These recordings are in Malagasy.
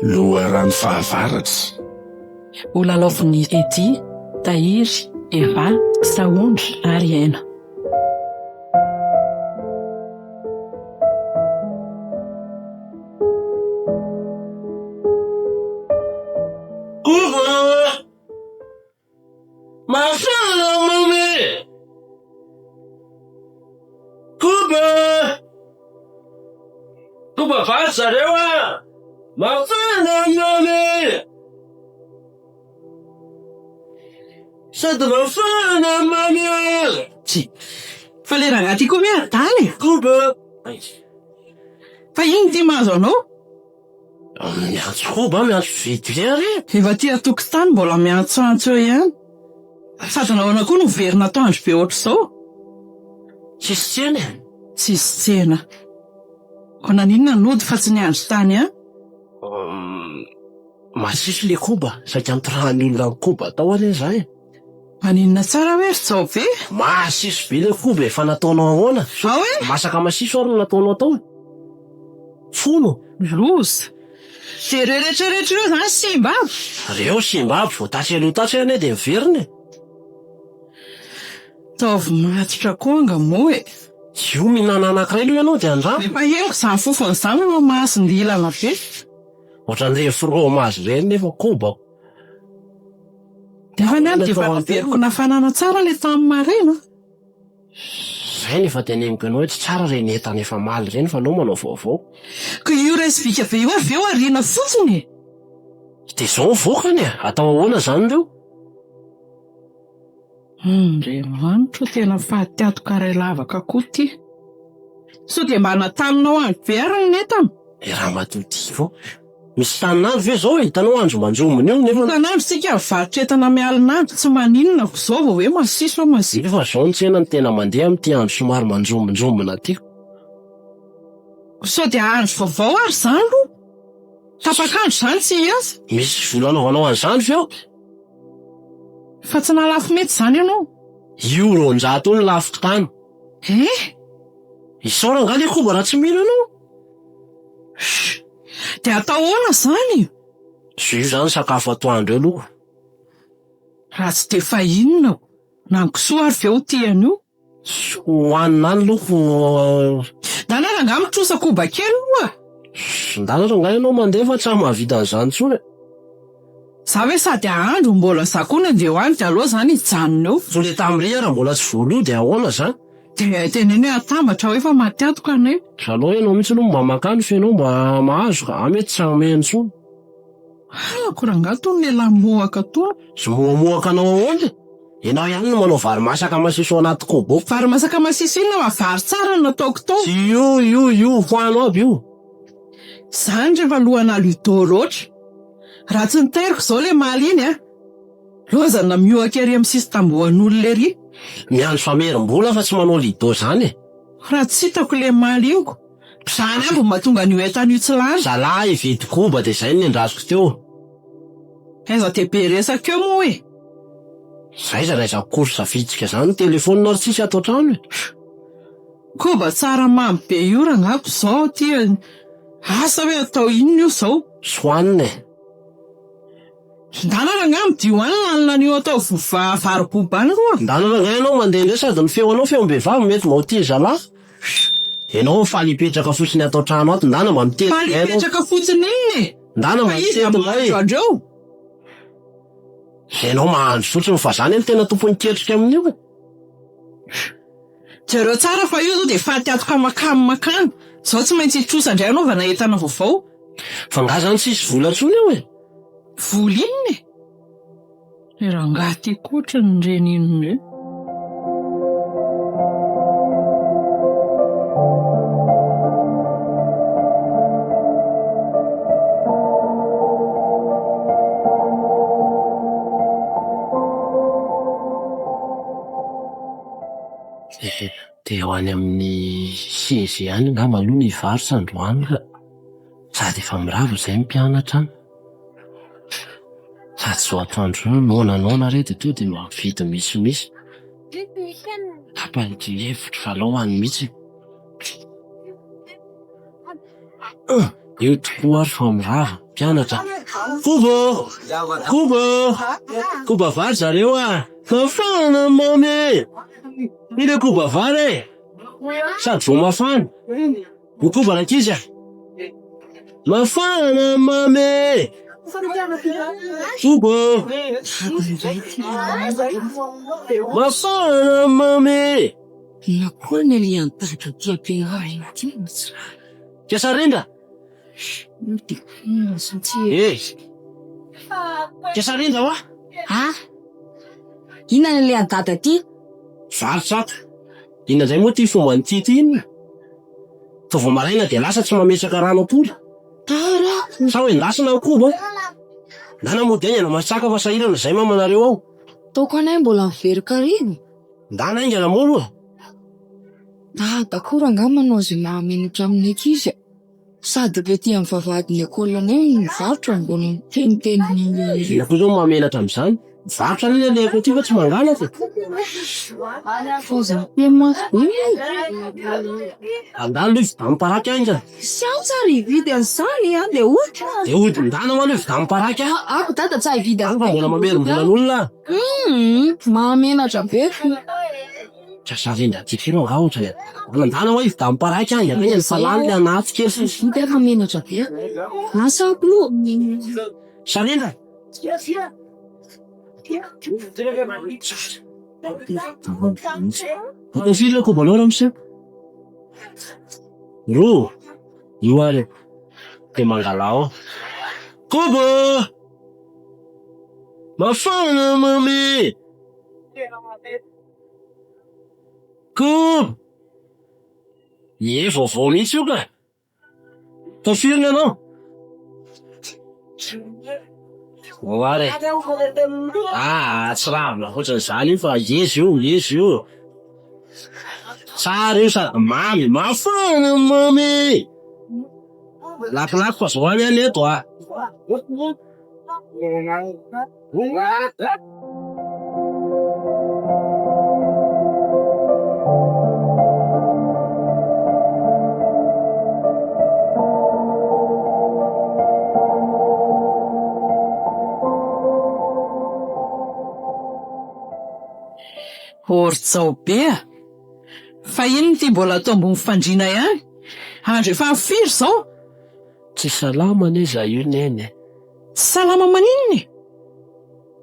Loharano fahavaratra. Ho lalaovin'i Eddy, Tahiry, Eva, Sahondra ary Aina. Koba! Mafana mamy! Koba! Koba vary zareo a! Mafana mamy! Sady mafana mamy a! Tsia. Fa le rangahy ty koa ve adala e? Koba! Fa inona ity mahazo anao? Miantso koba aho, miantso vide ary e! Efa aty an-tokotany mbola miantsoantso eo ihany. Sady nahoana koa no miverina atoandro be ohatr'izao? Tsisy tsena e! Tsisy tsena. Koa naninona nody fa tsy niandry tany ihany? Masiso le koba, saika nitorahan'ny olona ny koba tao anie za e! Maninona tsara hoe ry Jaobe? Masiso be le koba e, fa nataonao ahoana? Zao e? Masaka masiso ary no nataonao tao e! Fono! Loza! Dia ireo rehetra rehetra ireo izany simba aby? Ireo simba aby, vao tatsy aloha tatsy anie dia miverina e! Ataovy matotra koa anga moa e! Io mihinana anankiray aloha ianao dia andramo. Efa henoko izany fofona izany fa mahason-dilana be. Ohatran'ireny fromage ireny nefa koba. Nefa ny ahy dia efa naveriko nafanana tsara ilay tamin'ny maraina. Zay no efa teneniko anao hoe tsy tsara ireny entana efa maly ireny fa aleo manao vaovao. Ka io resy bika be io avy eo ariana fotsiny e! Dia izao ny vokany e! Atao ahoana izany ireo? Andriamanitra o, tena faty atoka iray lavaka koa ity. Sao dia mba nataninao andro be ary ny entana? Eh ramatoa Divo, misy tanin'andro ve izao e? Hitanao andro manjombona io nefa. Isan'andro isika mivarotra entana mialin'andro, tsy maninona fa izao vao hoe masiso aho masiso. Nefa izao ny tsena no tena mandeha amin'ity andro somary manjombonjombona ity. Sao dia andro vaovao ary izany aloha? Tapak'andro izany tsy hiasa? Misy vola anaovanao an'izany ve ao? Fa tsy nahalafo mety izany ianao? Io 200 io no lafiko tany. Eh! Isaora angaha le koba raha tsy mino ianao? Shh! Dia atao ahoana izany? Zio izany sakafo atoandro eo aloha. Raha tsy dia fa inona o? Na ny kisoa ary ve ho tia an'io? Tsy hohanina any aloha. Ndana rangahy mitrosa koba kely aloha. Ndana rangahy ianao mandeha fa tsy mahavita an'izany intsony e. Za ve sady hahandro mbola za koa no andeha ho any dia aleo zany hijanona eo. Fa le tamin'ireny ary mbola tsy voaloa dia ahoana zany? Dia teneno hoe atambatra hoe fa maty antoka anie. Aleo ianao mihitsy aloha mba mankany fa ianao mba mahazo ka, ahy mety tsy hanome intsony. Halako rangahy tony lehilahy mohaka tony. Tsy mohamohaka anao ahoana e? Ianao ihany no manao vary masaka masiso ao anaty kobo. Vary masaka masiso inona fa vary tsara no nataoko tao. Tsy io io io, hoano aby io. Zany rehefa lohana ludo loatra. Raha tsy nitairiko izao ilay maly iny a! Lozana miohaka ery amin'ny sisin-tambohan'olona ery. Miandry famerim-bola fa tsy manao lido zany e! Raha tsy hitako ilay maly iny ko! Zany ihany vao mahatonga an'io entana io tsy lany. Zalahy hividy koba dia zay no nendrasiko teo. Aiza dia be resaka eo moa e! Zaiza na aiza course vitsika zany, telephone ary tsisy ato an-trano e! Koba tsara mamy be io rangah ko zao aty a! Asa hoe atao inona io zao? Tsy hohanina e! Ndana rangahy midio any lalina an'io atao vary boba any aloha. Ndana rangahy ianao mandeha indray sady ny feonao feom-behivavy mety mba ho tia zalahy. Ianao faly hipetraka fotsiny ato an-trano ato ndana mba mitety Faly hipetraka fotsiny inona e? Ndana mba Fa iza mitety ndray. mahandro andreo? Ianao mahandro fotsiny fa za anie no tena tompon'ny ketrika amin'io e. Jereo tsara fa io zao dia faty atoka makany makany. Zao tsy maintsy hitrosa indray hanaovana entana vaovao. Fa nga zany tsisy vola intsony eo e? Vola inona e? Ry rangahy ty koa ohatran'ny reny inona eo. Dia ho any amin'ny CEG any angamba aloha ny hivarotra androany ka. Sady efa mirava izay ny mpianatra any. Sady zao atoandro zao noana noana re dia tonga dia mba mividy misimisy. Tapany ity hevitro fa alao any mihitsy e. Io tokoa ary fa mirava, mpianatra. Koba ô! Koba ô! Koba vary zareo a! Mafana mamy e! Iny koba vary e! Sady vao mafana. Ny koba rankizy a! Mafana mamy e! Koba ô! Mafana mamy e! Inona koa ny alehan'i dada aty am-pianarana aty no tsy rariny. Kesarindra! Eh! Kesarindra hoa! Ah! Inona ny alehan'i dada aty? Vary traka. Inona indray moa ity fomban'ity ity inona? Fa vao maraina dia lasa tsy mametraka rano akory. Tara! Sao endasina ny koba? Ndana mody haingana matsaka fa sahirana izay mamanareo ao. Ataoko anay mbola miverin-karena. Ndana haingana moa aloha. Dada koa rangahy manao izay mahamenatra amin'ny ankizy a! Sady le aty amin'ny vavahadin'ny école-nay no mivarotra no mbola miteniteny ery. Inona koa izao no mahamenatra amin'izany? Mivarotra anie ny alehako aty fa tsy mangalatra e! Foza tena be e! Andalo aloha hividy paraky haingana. Tsy aho tsara hividy an'izany an! Dia hody. Dia hody ndana ho'a aloha hividy paraky a! Ako dada tsy hividy an'izany. Fa mbola mamerim-bolan'olona aho. Humm! Mahamenatra be. Sasarendra aty kely angaha ohatra e. Ndana ho'a hividy paraky haingana haingana fa lany le anaty kely sisa. Hody aho fa menatra be. Lasa aho k'lou. Sarendra! Atao firy ilay koba anao ramose? Roa? Io ary e. Dia mangalà ao. Koba! Mafana mamy! Koba! Ie, vaovao mihitsy io ka! Atao firy ny anao? Ao ary e! Ah, tsy ravina fotsiny izany io fa ngeza io, ngeza io. Tsara io sady mamy, mafana mamy! Lakilaky fa zao any any eto ah! Ô ry Jaobe a! Fa inona ity mbola atao ambony fandriana ihany? Andro efa firy izao? Tsy salama anie izaho io Neny e! Tsy salama maninona e?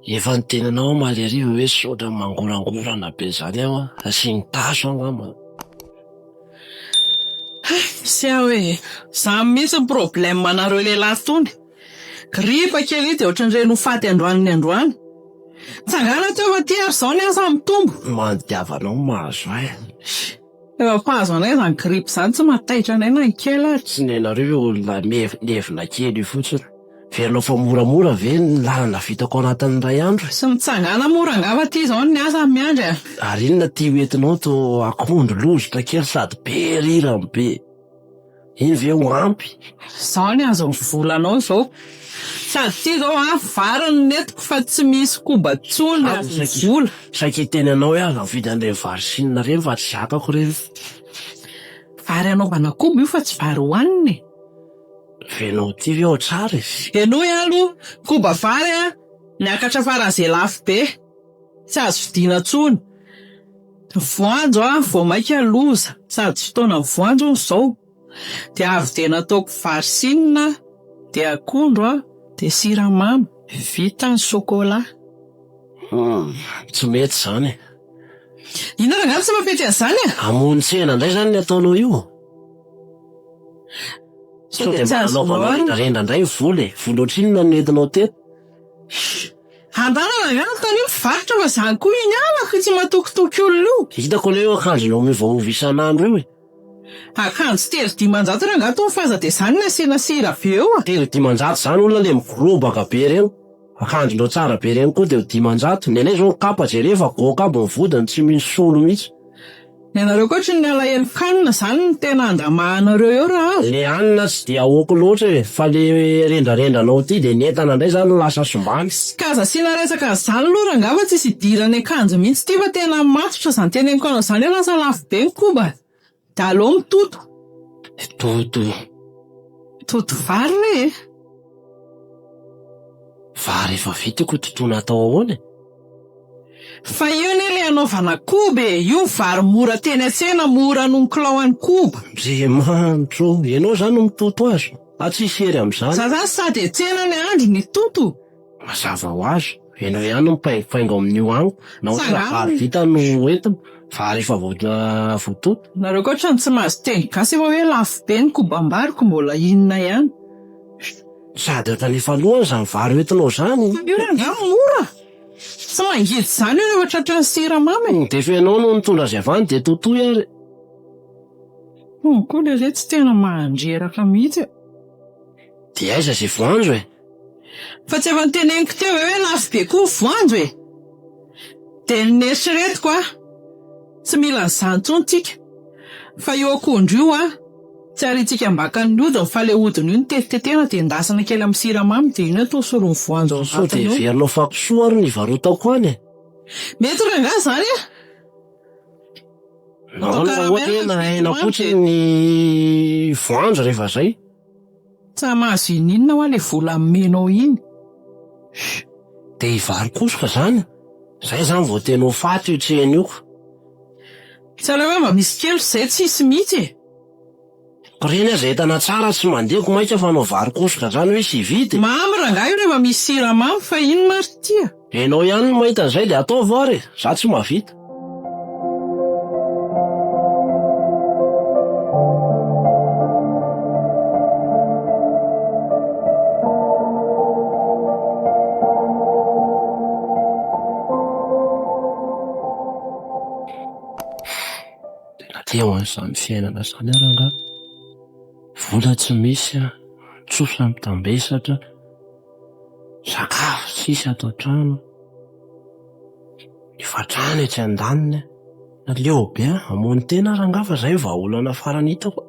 Efa niteny anao aho omaly hariva hoe sao ohatran'ny mangorangorana be izany aho an! Asiany taso angamba. Hay, sy aho e! Izany mihitsy ny problème anareo lehilahy itony. Gripa kely io dia ohatran'ireny ho faty androany ny androany. Tsangana teo fa aty ary izao ny asa mitombo. Mandiavanao ny mahazo ahy. Efa mpahazo anay izany grippe izany tsy mahataitra anay na ny kely ary. Tsy ny anareo io olona mievina kely io fotsiny. Heverinao fa moramora ve ny lalana vitako ao anatin'ny iray andro? Tsy mitsangana moa rangahy fa ity izao ny asa miandry a! Ary inona ity hoentinao toa akondro lozotra kely sady be rirany be. Iny ve ho ampy? Izao ny azon'ny volanao izao. Sady ity izao an, vary no nentiko fa tsy misy koba intsony ny azon'ny vola. Saika hiteny anao hoe aza mividy an'ireny vary sina ireny fa tsy zakako ireny. Vary anaovana koba io fa tsy vary hohanina e. Venao ity ve ao tsara e? Henoy aloha, koba vary an, niakatra faran'izay lafo be. Tsy azo vidiana intsony. Ny voanjo an, vao maika loza, sady tsy fotoanan'ny voanjo hono izao. Dia avy dia nataoko vary sina, dia akondro an, dia siramamy, vita ny chocolat. Hum, tsy mety izany e. Inona rangahy no tsy mampety an'izany e? Hamono tsena indray izany ny ataonao io? Sao dia mba nanaovanao rendrarendra indray ny vola e? Vola ohatrinona no nentinao teto? Andana rangahy anontanio mpivarotra fa zany koa iny halako io tsy matokitoky olona io. Hitako anie io akanjonao miovaova isan'andro io e. Akanjo 503 rangahy tony fa aza dia zany ny asiana sira be eo a. 503 zany olona le mikorobaka be ireny. Akanjonao tsara be ireny koa dia ho 500. Ny anay zao ny kapa jereo fa goaka aby ny vodiny tsy misy solo mihitsy. Ny anareo koa ohatry ny alahelon-kanina izany no tena andamahanareo eo raha. Le hanina tsy dia ahoako loatra e, fa le rendrarendranao ity dia ny entana indray izany no lasa sombany. Ka aza asiana resaka an'izany aloha rangahy fa tsisy idiran'ny akanjo mihitsy ity fa tena matotra izany teneniko anao izany hoe lasa lafo be ny koba. Dia aleo mitoto. Mitoto. Mitoto vary re e! Vary efa vita ko totoina atao ahoana e? Fa io anie le anaovana koba e! Io vary mora teny an-tsena mora noho ny kilao an'ny koba. Andriamanitra ô! Ianao izany no mitoto azy? Ah tsisy hery amin'izany. Za zany sady etsena ny andro ny hitoto. Mazava ho azy, ianao ihany no mipaingopaingo amin'io any, na ohatra vary vita no entina, vary efa voatoto. Nareo koa otrany tsy mahazo teny gasy efa hoe lafo be ny kobam-bary ko mbola inona ihany. Sady otrany efa lohany izany vary hoentinao izany. Io rangahy mora! Tsy mangidy izany io rehefa tratran'ny siramamy e! Dia efa ianao no nitondra azy avy any dia totoy ary. Hono koa leretsy tena mandreraka mihitsy e! Dia aiza izay voanjo e? Fa tsy efa noteneniko teo ve hoe lafo be koa ny voanjo e! Dia ny neritreretiko a! Tsy mila an'izany intsony tsika fa io akondro io a! Tsy ariantsika ambakan'ny hodiny fa ilay hodiny io no tetitetehina dia endasina kely amin'ny siramamy dia iny atao solon'ny voanjo ao Sao dia anatiny ao. heverinao fa kisoa ary no ivarotako any e? Mety rangahy izany a! Nahoana raha ohatra hoe nahena fotsiny ny voanjo rehefa izay? Tsy mahazo ininona hoa ilay vola omenao iny. Dia hivaro-kosoka izany? Izay izany vao tena ho faty io tsena io ka. Tsy aleo hoe mba misy kely fa izay tsisy mihitsy e. Ko reny aza entana tsara tsy mandeha ko maika fa hanao varo-kosoka zany hoe sy hividy e. Mamy rangahy io rehefa misy siramamy fa inona ary ity a. Enao ihany no mahita an'izay dia ataovy ary e, za tsy mahavita. Tena te ho an'izany fiainana izany aho rangahy. Vola tsy misy an, trosa mitambesatra, sakafo tsisy ato an-trano, efa-trano etsy andaniny an. Leo be aho, hamono tena aho rangahy fa izay no vahaolana farany hitako.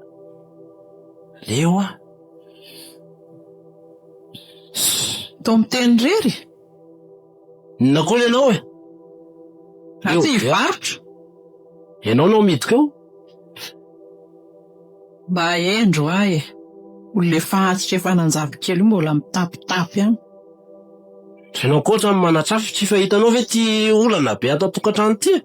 Leo aho. Toa miteny irery? Inona koa ianao e? Za tsy hivarotra. Ianao no amidiko eo? Mba hendry hoa e! Olona efa antitra efa nanjavy kely io mbola mitapitapy ihany. Ianao koa ohatran'ny manatsafy, tsy fahitanao ve ity olana be ato an-tokantrano ity e?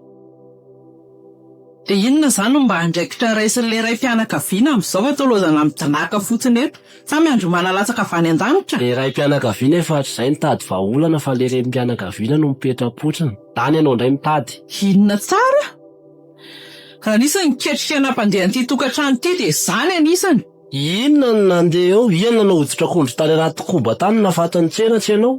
Dia inona izany no mba andraikitra raisin'ilay raim-pianakaviana amin'izao fa toa lozana midinaka fotsiny eto? Sa miandry mana latsaka avy any an-danitra? Ilay raim-pianakaviana efa hatrizay nitady vahaolana fa ilay renim-pianakaviana no mipetra-potsiny. Lany ianao indray mitady. Inona tsara? Raha nisy ny niketrika nampandeha an'ity tokantrano ity dia izaho ny anisany. Inona no nandeha eo? Iza no nanao hoditr'akondro tany anaty koba tany nahafaty ny tsena tsy ianao?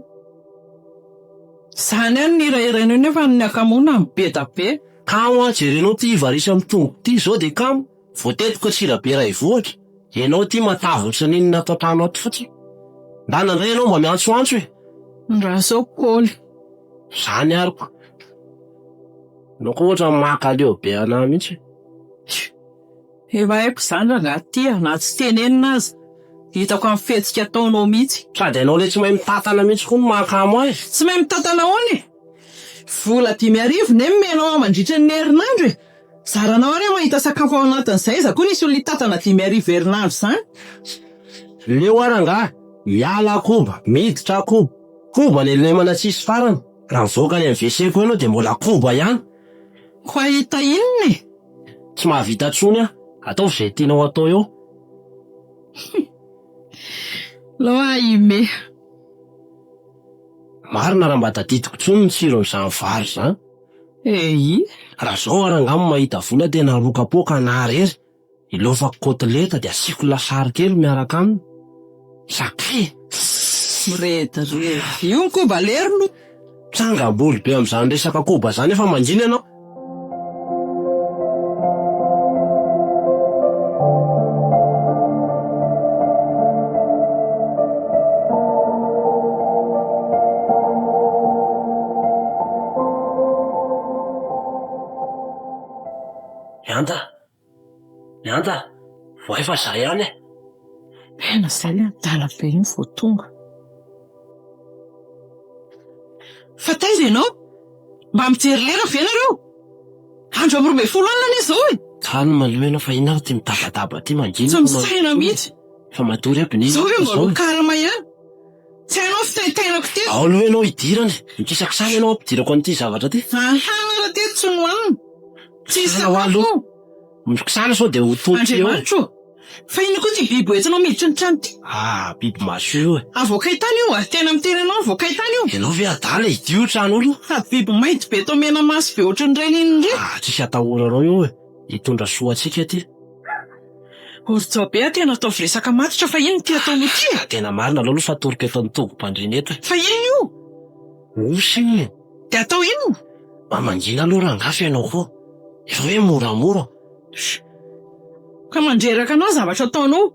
Izany ihany no hirahirainao nefa ny hakamoana no be da be. Kamo an, jerenao ty ivarisa amin'ny tongoko ty zao de kamo, voatetiko Antsirabe Raivohitra, ianao ty matavy ohatran'ny inona ato an-trano ato fotsiny. Ndana ndray ianao mba miantsoantso e. Ndraso Paoly. Zany ary ko. Ianao koa ohatran'ny mankaleo be anah mihitsy. Efa haiko izany rangahy ty a, na tsy tenenina aza. Hitako amin'ny fihetsika ataonao mihitsy. Sady ianao ilay tsy mahay mitantana mihitsy koa no mahakamo ahy. Tsy mahay mitantana ahoana e? Vola 5000 ne omenao ahy mandritra ny herinandro e! Zaranao ary aho mahita sakafo ao anatin'izay, iza koa nisy olona hitantana 5000 herinandro izany? Leo aho rangahy, miala koba, miditra koba, koba ny lemana tsisy farany, raha mivoaka any amin'ny WC koa ianao dia mbola koba ihany. Ko hahita inona e? Tsy mahavita intsony aho, ataovy izay tianao atao eo. Alao aho himehy. Marina raha mba tadidiko intsony ny tsiron'izany vary izany. Eii. Raha zao ary angaha no mahita vola tena roa kapoaka anah irery, ilaofako kotileta dia asiako lasary kely miaraka aminy. Sakay e! Mirediredy. Io ny koba lery no. Tsangam-bolo be amin'izany resaka koba izany efa mangina ianao. Mianda! Mianda! Voay fa zay ihany e! Tena zay le adala be iny vao tonga. Fa taiza ianao? Mba mijery lera ve nareo? Andro amin'ny 12 alina anie izao e! Calme aloha ianao fa inona ary ity midabaddaba ity mangina Tsy misaina mihitsy. Fa matory aby ny Izao ve mba ho karama ihany? Tsy hainao fitaintainako teto. Ao aloha ianao hidirana e! Mikisakisana ianao hampidirako an'ity zavatra ity. Aha raha teto tsy nohanina. Tsy hisy Kisana ho sakafo aloha. ao. Mikisana sao dia ho tontotra eo. Andriamanitro ô! Fa inona koa ity biby hoentinao miditra ny trano ity? Ah, biby maso io e. Avoakay tany io a! Tena miteny anao avoakay tany io. Ianao ve adala e? Hidio io trano io aloha. Sady biby mainty be toa mena maso be ohatran'ireny iny indray. Ah, tsisy atahoranao io e. Hitondra soa antsika ity. Orjaobe a, tena ataovy resaka matotra fa inona ity ataonao ity e? Tena marina aleo aloha fatoriko eto amin'ny tongom-pandriana eto e. Fa inona io? Osy io e. Dia atao inona? Mba mangina aloha rangahy fa ianao koa efa hoe moramora. Ka mandreraka anao ny zavatra ataonao.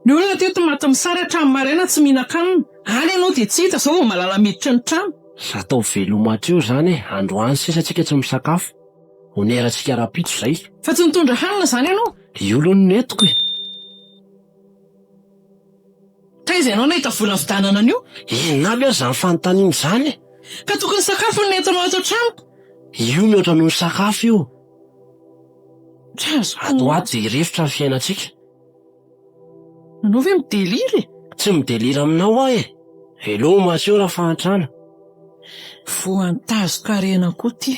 Ny olona teto maty misary hatramin'ny maraina tsy mihinan-kanina. Any ianao dia tsy hita, izao vao malala miditra ny trano. Ataovy veloma hatreo izany e, androany sisa tsika tsy misakafo. Onerantsika rahampitso izay. Fa tsy nitondra hanina izany ianao? Io aloha no nentiko e. Taiza ianao nahita vola nividianana an'io? Inona aby ary izany fanontaniana izany e? Ka tokony sakafo no nentinao ato an-tranoko. Io mihoatra noho ny sakafo io. Tsy azoko. Ato ho ato dia hirefotra ny fiainantsika. Ianao ve mi-delire e? Tsy mi-delire aminao aho e! Veloma hatreo rafahantrana. Voan-tazon-karena koa ity.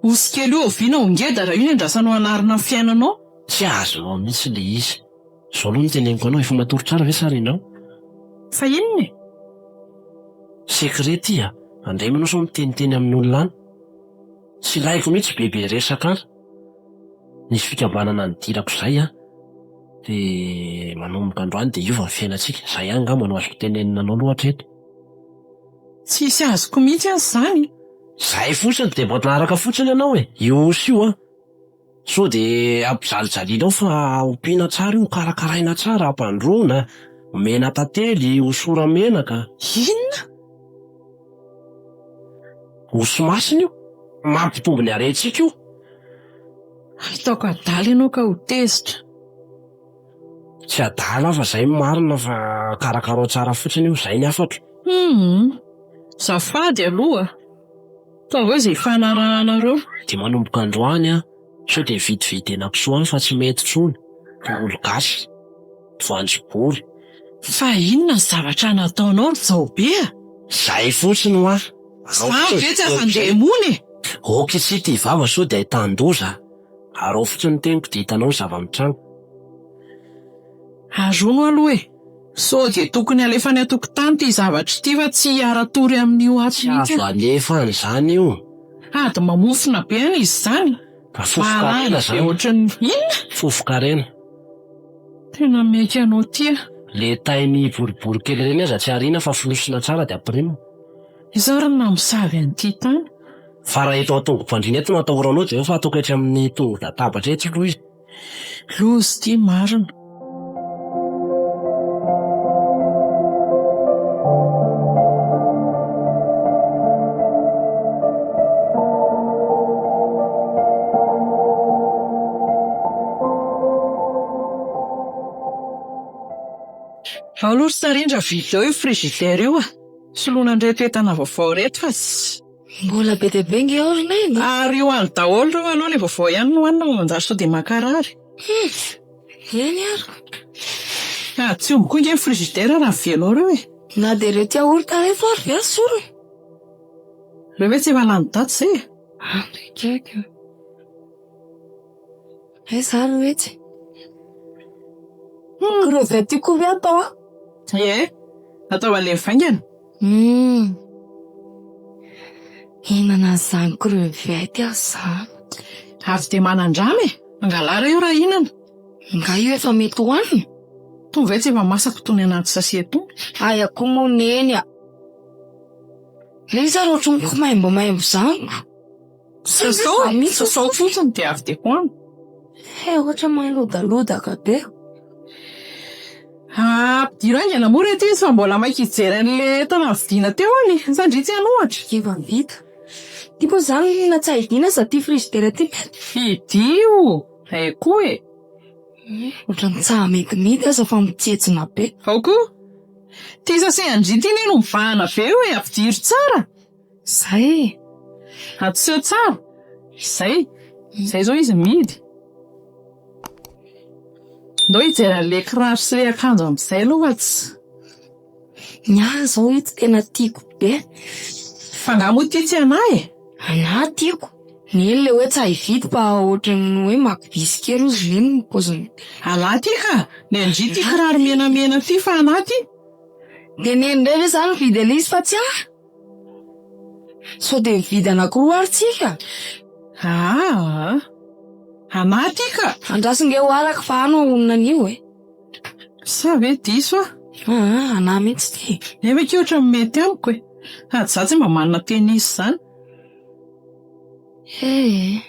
Osy kely io oviana ho ngeda raha io ny andrasanao hanarina ny fiainanao? Tsy azonao mihitsy ilay izy. Izao aloha no teneniko anao, efa matory tsara ve sa renao? Fa inona e? Secret ity a! Andremo ianao sao miteniteny amin'olona any. Tsy ilaiko mihitsy bebe resaka any. Nisy fikambanana nidirako izay an, dia manomboka androany dia hiova ny fiainantsika. Izay ihany angamba no azoko tenenina anao aloha hatreto. Tsisy azoko mihitsy aza izany. Izay fotsiny dia mba manaraka fotsiny ianao e! Io osy io an! Sao dia ampijalijalianao fa ompiana tsara io, karakaraina tsara, ampandroana, omena tantely, hosora menaka. Inona? Osy masina io, mampitombo ny harentsika io. Ataoko adala ianao ka ho tezitra. Tsy adala aho fa zay no marina fa karakarao tsara fotsiny io, zay ny hafatro. Humm! Zafady aloha! Ataovy eo izay ifanarahanareo. Dia manomboka androany an, sao dia mividividy henakisoa any fa tsy mety intsony, tongolo gasy, voanjobory. Fa inona ny zavatra nataonao ry Jaobe a? Zay fotsiny hoa. Za ve tsy afa-ndeha mony e? Ok tsy tia vava sao dia ahitan-doza. Araho fotsiny ny teniko dia hitanao ny zava-mitranga. Arono aloha e! Sao dia tokony alefa any an-tokotany ity zavatra ity fa tsy hiara-tory amin'io ato Tsy mihitsy azo aho. alefa any izany io. Ady mamofona be any izy izany. Fofon-karena Maharary be izany. ohatran'ny inona? Fofon-karena. Tena mety anao ity ah. Le tainy boribory kely ireny aza tsy ariana fa fonosina tsara dia ampirimina. Iza ary no namosavy an'ity tany? Fa raha eto an-tongom-pandriana eto no atahoranao jereo fa ataoko etsy amin'ny tongo-databatra etsy aloha izy. Loza ity marina. Ao aloha ry Sarindra vita eo io frigidaire io a! Soloina an'ireto entana vaovao ireto fa tsy. Mbola be dia be nge ao ry Neny a! Ary io any daholo ireo aloha ilay vaovao ihany no hohanina fa manjary sao dia mankarary. Hum! Eny ary. Ah, tsy omby koa nge ny frigidaire raha ny vianao ireo e! Na dia ireto yaourt ireto ary ve asorina? Ireo ve tsy efa lany daty izay e? Any akaiky. Aiza ary ry etsy? Crevette io koa ve atao an? Ie, atao an'ilay mivaingana. Hum. Hihinana an'izany crevette aho izany. Avy dia manandrama e! Mangalara io raha hihinana. Nga io efa mety hohanina? Itony ve tsy efa masaka itony anaty sachet itony? Aia koa moa neny a! Ilay izy ary ohatran'ny komaimbomaimbo izany ko! Sasao e! Sasao fotsiny dia avy dia hohanina. He ohatra malodalodaka be. Ampidiro haingana moa re ity izy fa mbola maika hijery an'ilay entana novidiana teo any. Sa ndry tsy hanohatra? Efa vita. Ity moa izany na tsy haidina aza ity frigidaire ity. Hidio! Hay koa e! Ohatran'ny tsy hahamidimidy aza fa mitsetsina be. Ao koa! Ty sase an-dry ty anie no mibahana be eo e! Ampidiro tsara! Zay e! Atoseho tsara! Zay! Zay zao izy mihidy. Ndao hijery an'ilay kiraro sy ilay akanjo amin'izay aloha fa tsy. Ny ahy izao ito tena tiako be. Fa angaha moa ity tsy anà e? Anà tiako. Ny eny ilay hoe tsy hay vidy fa ohatran'ny hoe makobisy kely ozy iny ny paoziny. Anà ity ka! Ny an-dry ity kiraro menamena ity fa anà ity. Dia neny indray ve izany mividy an'ilay izy fa tsy ahy? Sao dia mividy anankiroa ary tsika? Aa! Anà ity ka! Andraso nge ho araka fa ahy no haonina an'io e! Sa ve diso aho? Aa, anà mihitsy ity. Nefa akia ohatran'ny mety amiko e! Sady izaho tsy mba manana tenisy izany. Ee,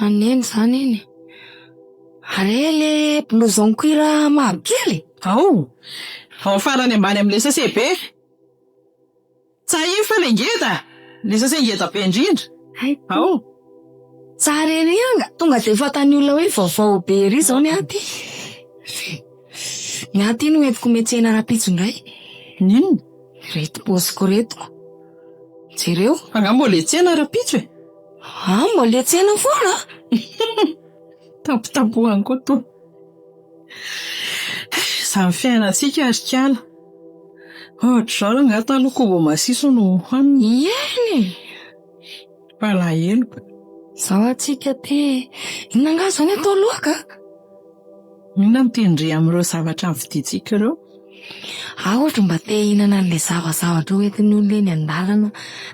an'i Neny izany iny. Are le blouson cuir mavokely? Ao! Ao farany ambany amin'ilay sachet be. Tsa iny fa le ngeda! Le sachet ngeda be indrindra. Hay Ao! Tsara ery anga! Tonga dia fantan'ny olona hoe vaovao be ery izao ny ahy ity. Ny ahy ity no entiko miantsena rahampitso indray. N'inona? Ireto paoziko ireto ko. Jereo. Fa angaha mbola hiantsena rahampitso e? Ah, mbola hiantsena foana? Tampotampohany koa toa. Izany fiainantsika ry kala. Ohatr'izao rangahy taloha koba masiso no hohanina. Eny e! Mpalahelo. Izao antsika te. Inona angaha izao ny atao laoka? Inona no tian-dry amin'ireo zavatra novidiantsika ireo? Aho ohatry mba te hihinana an'ilay zavazavatra hoentin'ny olona eny an-dalana.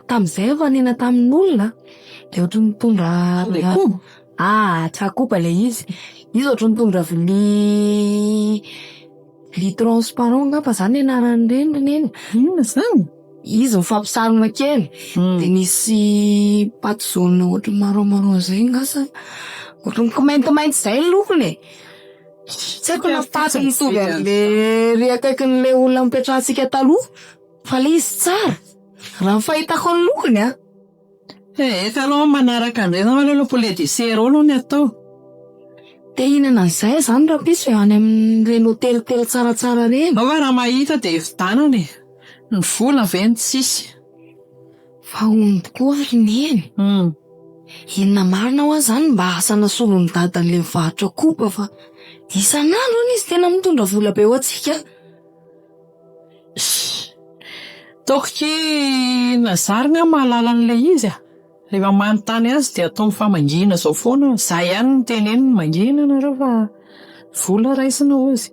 Tamin'izay aho nifanena tamin'olona dia ohatry ny nitondra. Ilay koba? Ah, tsy koba ilay izy. Izy ohatry ny nitondra vilia vilia transparent angamba izany ny anaran'ireny ry neny. Inona izany? Izy mifampisarona kely dia nisy paty jaune ohatry ny marron marron izay nga sa ohatry ny kimaintimainty izay ny lokony e! Tsy haiko na paty mitovy amin'ilay ery akaikin'ilay olona nipetrahantsika taloha fa ilay izy tsara raha ny fahitako ny lokony an! Ee, ka aloha manaraka indray zany aloha poulet dessert eo aloha ny atao. Te hihinana an'izay aho izany rahampitso e, any amin'ireny hôtelitely tsaratsara ireny. Ao fa raha mahita dia vidianana e! Ny vola ve no tsisy? Fa hono tokoa ary Neny, inona marina hoa izany mba asa nasolon'i Dada an'ilay mivarotra koba fa isan'andro hono izy tena mitondra vola be ho antsika. Ataoko ki Nazary nga mahalala an'ilay izy a! Rehefa manontany azy dia ataony fa mangina izao foana, za ihany no teneniny mangina nareo fa vola raisina hozy.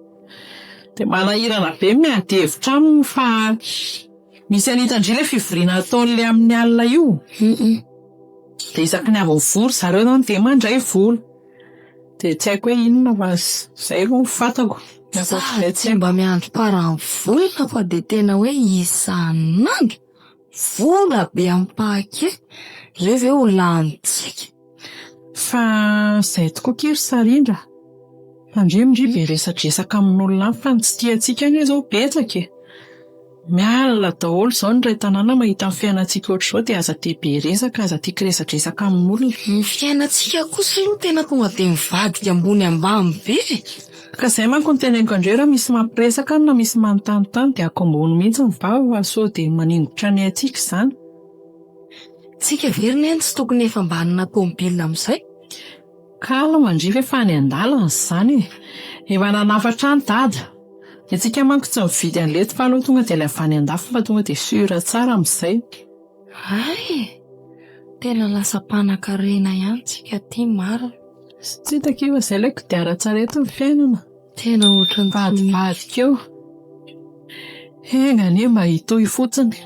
Dia manahirana be miady hevitra aminy fa misy an'ita ndry ilay fivoriana ataon'ilay amin'ny alina io. Dia isaky ny avy mivory zareo zany dia mandray vola. Dia tsy haiko hoe inona fa izay aloha no fantako. Sady tsy mba miandry paran'ny volana fa dia tena hoe isan'andro. Vola be am-pahakehy, ireo ve ho lanintsika? Fa izay tokoa akia ry Sarindra a! Tandremo ndry be resadresaka amin'olona any fa ny tsy tia antsika anie izao betsaka e! Mialona daholo izao ny iray tanàna mahita ny fiainantsika ohatr'izao dia aza tia be resaka, aza tia kiresadresaka amin'olona. Ny fiainantsika kosa aloha tena tonga dia mivadika ambony ambany be e! Ka izay manko no teneniko an-dreo raha misy mampiresaka any na misy manontanintany dia akombony mihitsy ny vava fa sao dia maningotra ny antsika izany. Tsika ve ry neny tsy tokony efa mba hanana tomobile amin'izay? Calme ndry fa efa any an-dalana izany e! Efa nanafatra any dada! Ny antsika manko tsy mividy an'ireto fa aleo tonga dia ilay avy any an-dafy fa tonga dia sûr tsara amin'izay. Hay e! Tena lasa mpanankarena ihany tsika aty marina. Tsy hita akia fa izay ilay kodiaran-tsarety ny fiainana. Tena ohatran'ny tsy misy. Mivadibadika eo. Enga anie mba hitohy fotsiny.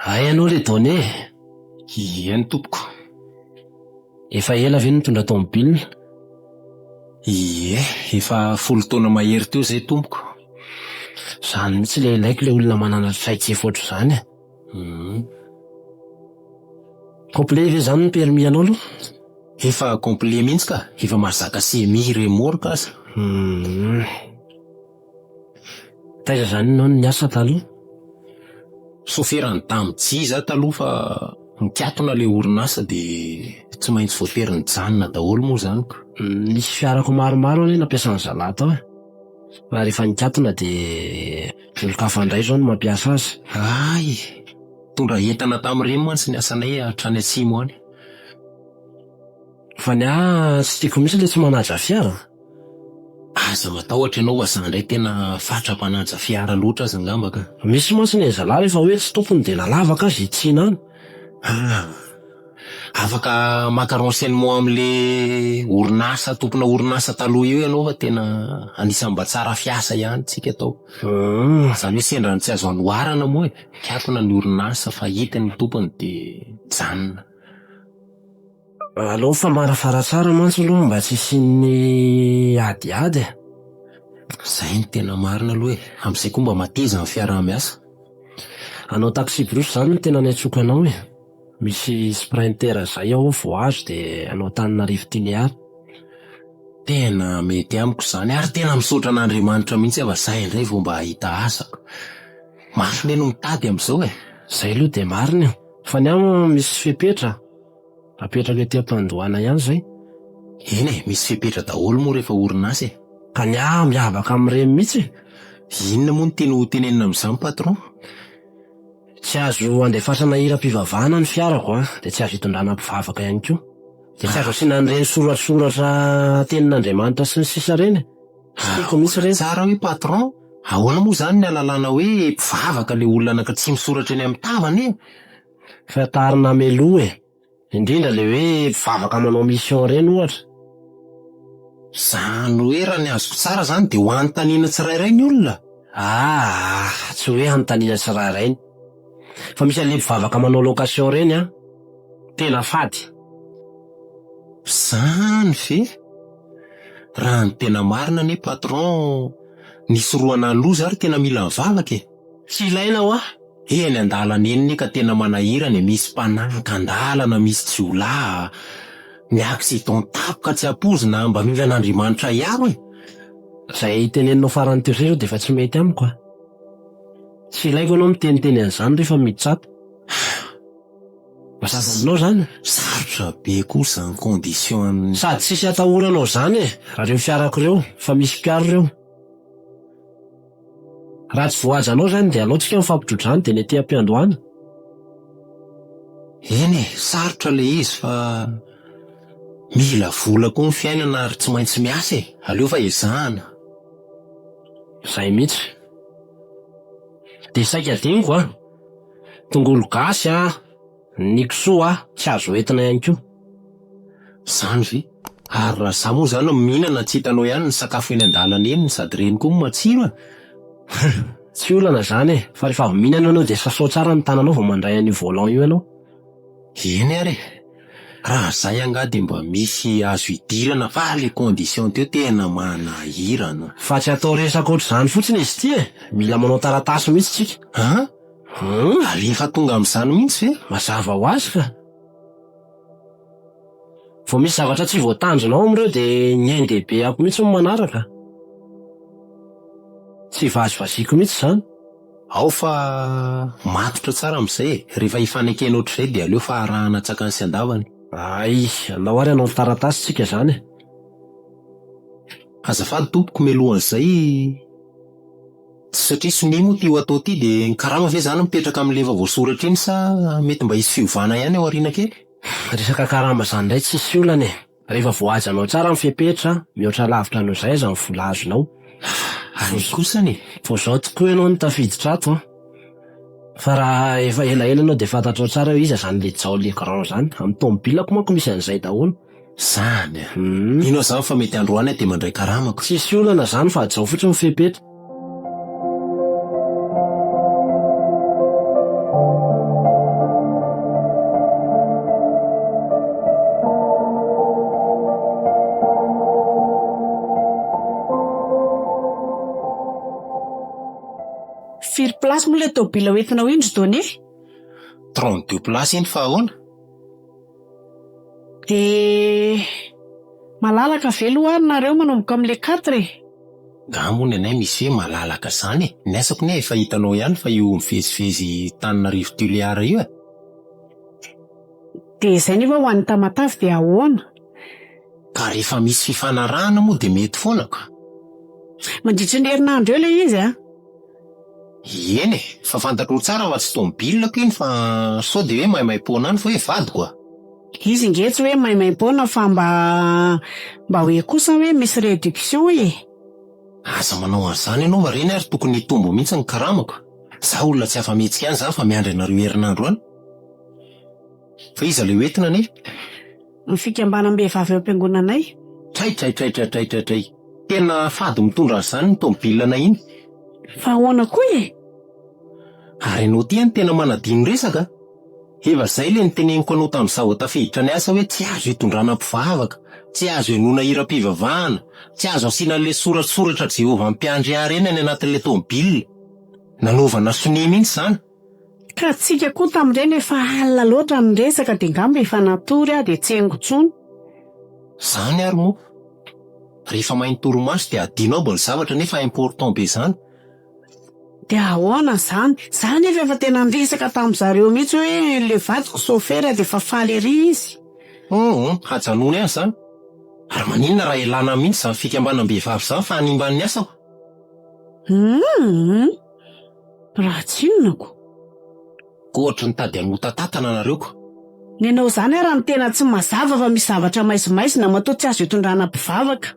Hay aloha ry Donné e! Ieny tompoko. Efa ela ve nitondra tomobile? Ie, efa folo taona mahery teo izay tompoko. Izany mihitsy ilay ilaiko ilay olona manana traikefa ohatr'izany e. Complet ve izany ny permis anao aloha? Efa complet mihitsy ka, efa mahazaka semi remorque aza. Humm. Taiza zany ianao no niasa taloha? Soferan'ny Damji za taloha fa nikatona le orinasa de tsy maintsy voatery nijanona daholo moa zany ka. Nisy fiarako maromaro anie nampiasan'ny zalahy tao e. Fa rehefa nikatona de olon-kafa indray izao no mampiasa azy. Hay! Nitondra entana tamin'ireny mantsy ny asanay hatrany atsimo any. Fa ny ahy tsy tiako mihitsy ilay tsy manaja fiara. Aza matahotra ianao fa za indray tena fatra-panaja fiara loatra aza angamba ka. Misy mantsy ny zalahy rehefa hoe tsy tompony dia nalavaka azy hitsiana any. Ah! Afaka maka renseignement amin'le orinasa tompona orinasa taloha io ianao fa tena anisan'ny mba tsara fiasa ihany tsika tao. Izany hoe sendra ny tsy azo anoharana moa e, mikatona ny orinasa fa hita ny tompony dia mijanona. Aleo mifamarafara tsara mantsy aloha mba tsy hisian'ny adiady e. Izay no tena marina aloha e, amin'izay koa mba mateza ny fiaraha-miasa. Hanao taxi-brousse izany no tena niantsoako anao e. Misy sprinter izay ao vao azo dia hanao Antananarivo Tuléar. Tena mety amiko izany ary tena misaotra an'Andriamanitra mihitsy aho fa zay indray vao mba hahita asa. Mafy ne no mitady amin'izao e. Izay aloha dia marina e. Fa ny ahy misy fepetra, apetraka ety am-pandohana ihany izay. Eny e, misy fepetra daholo moa rehefa orinasa e. Ka ny ahy miavaka amin'ireny mihitsy e. Inona moa no tianao ho tenenina amin'izany patron? Tsy azo andefasana hiram-pivavahana ny fiarako an, dia tsy azo itondrana mpivavaka ihany koa. Dia tsy azo asiana an'ireny soratsoratra tenin'Andriamanitra sy ny sisa ireny e. Tsy tiako mihitsy ireny. Tsara hoe patron, ahoana moa izany ny ahalalana hoe mpivavaka ilay olona anaka tsy misoratra eny amin'ny tavany e? Fantarina meloa e. Indrindra le hoe mpivavaka manao mission ireny ohatra. Zany hoe raha ny azoko tsara zany de ho anontaniana tsirairay ny olona? Aa tsy hoe anontaniana tsirairay fa misy an'le mpivavaka manao location ireny an, tena fady. Zany ve? Raha ny tena marina anie patron, nisorohana loza ary tena mila mivavaka e! Tsy ilaina hoa! Eny an-dalana eny ne ka tena manahirana e, misy mpananka an-dalana, misy jiolahy, ny accident tampoka tsy ampoizina, mba mila an'Andriamanitra hiaro e! Zay teneninao farany teo zay zao dia efa tsy mety amiko a! Tsy ilaiko ianao miteniteny an'izany rehefa miditra ato. Mazava aminao zany? Sarotra be koa zany condition an'ny. Sady tsisy atahoranao zany e, raha reo fiarako reo, fa misy mpiaro reo. Raha tsy voahajanao izany dia alao tsika mifampitro-drano dia ny aty am-piandohana. Eny e, sarotra ilay izy fa mila vola koa ny fiainana ary tsy maintsy miasa e, aleo fa ezahana. Izay mihitsy. Dia saika adinoko an! Tongolo gasy an! Ny kisoa tsy azo entina ihany koa. Zany ve? Ary raha za moa zany no mihinana tsy hitanao ihany ny sakafo eny andalana eny sady ireny koa no matsiro e! Tsy olana zany e! Fa rehefa avy mihinana ianao dia sasao tsara ny tananao vao mandray an'io volant io ianao. Eny ary e! Raha zay angaha dia mba misy azo idirana fa le condition teo tena manahirana. Fa tsy atao resaka ohatr'izany fotsiny izy ity e! Mila manao taratasy mihitsy tsika. An? Ary efa tonga amin'izany mihitsy ve? Mazava ho azy ka! Vao misy zavatra tsy voatandrinao amin'ireo dia ny ain-dehibeako mihitsy no manaraka. Tsy vazivaziako mihitsy izany. Ao fa matotra tsara amin'izay e! Rehefa hifanekena ohatr'izay dia aleo fa arahana antsakany sy andavany. Hay, andao ary hanao taratasy tsika izany e! Azafady tompoko, mialohan'izay. Tsy satria sonia moa ity ho atao ity dia ny karama ve izany mipetraka amin'ilay efa voasoratra iny sa mety mba hisy fiovana ihany ao aoriana kely? Resaka karama izany indray tsisy olana e! Rehefa voahajanao tsara ny fepetra, mihoatra lavitra noho izay aza ny vola azonao. Any kosany e! Vao izao tokoa ianao no tafiditra ato an! Fa raha efa elaela ianao dia fantatrao tsara hoe iza izany le Jao le grand izany. Amin'ny tomobilako manko misy an'izay daholo. Zany a! Mino aho zany fa mety androany aho dia mandray karamako. Tsisy olana zany fa hajao fotsiny ny fepetra. Firy place moa ilay tôbila hoentinao iny ry Donné? 32 places iny fa ahoana? Dia malalaka ve aloha ary nareo manomboka amin'ilay quatre e? Nga moa ny anay misy hoe malalaka zany e! Ny asako ne efa hitanao ihany fa io mivezivezy Tananarivo Tuléar io e! Dia izay nefa ho an'i Tamatave dia ahoana? Ka rehefa misy fifanarahana moa dia mety foana ka! Mandritry ny herinandro eo ilay izy an! Eny e! Fa fantatrao tsara fa tsy tomobilako iny fa sao dia hoe maimaimpoana any fa hoe vadiko a! Izy nge tsy hoe maimaimpoana fa mba mba hoe kosa hoe misy réduction e! Aza manao an'izany ianao fa reny ary tokony hitombo mihitsy ny karamako. Za olona tsy afa-mihetsika any zany fa miandry anareo herinandro any. Fa iza ilay hoentina anie? Ny fikambanam-behivavy eo am-piangonanay. Tray tray tray tray tray tray tray. Tena fady mitondra an'izany ny tomobilanay iny. Fa ahoana koa e? Ary ianao ity any tena manadino resaka a! Efa zay le niteneniko anao tamin'izaho vao tafiditra niasa hoe tsy azo itondrana mpivavaka, tsy azo henoina hiram-pivavahana, tsy azo asiana an'le soratsoratra Jehovah mpiandry ahy ireny any anatin'le tomobile. Nanaovana sonia mihitsy izany. Ka tsika koa tamin'ireny efa alina loatra ny resaka dia ngamba efa natory aho dia tsy henoko intsony. Zany ary moa. Rehefa mahay ny torimaso dia adino aby ny zavatra nefa important be zany. Dia ahoana izany? Za nefa efa tena niresaka tamin-dry zareo mihitsy hoe le vadiko sôfera dia efa faly ery izy. Hum, hajanony any izany. Ary maninona raha elana mihitsy izany fikambanam-behivavy izany fa hanimba ny asako? Hum, raha tsy inona ko. Ko ohatry ny tady hanotatatana nareo ko. Ny anao izany ara no tena tsy mazava fa misy zavatra maizimaizina matoa tsy azo itondrana mpivavaka.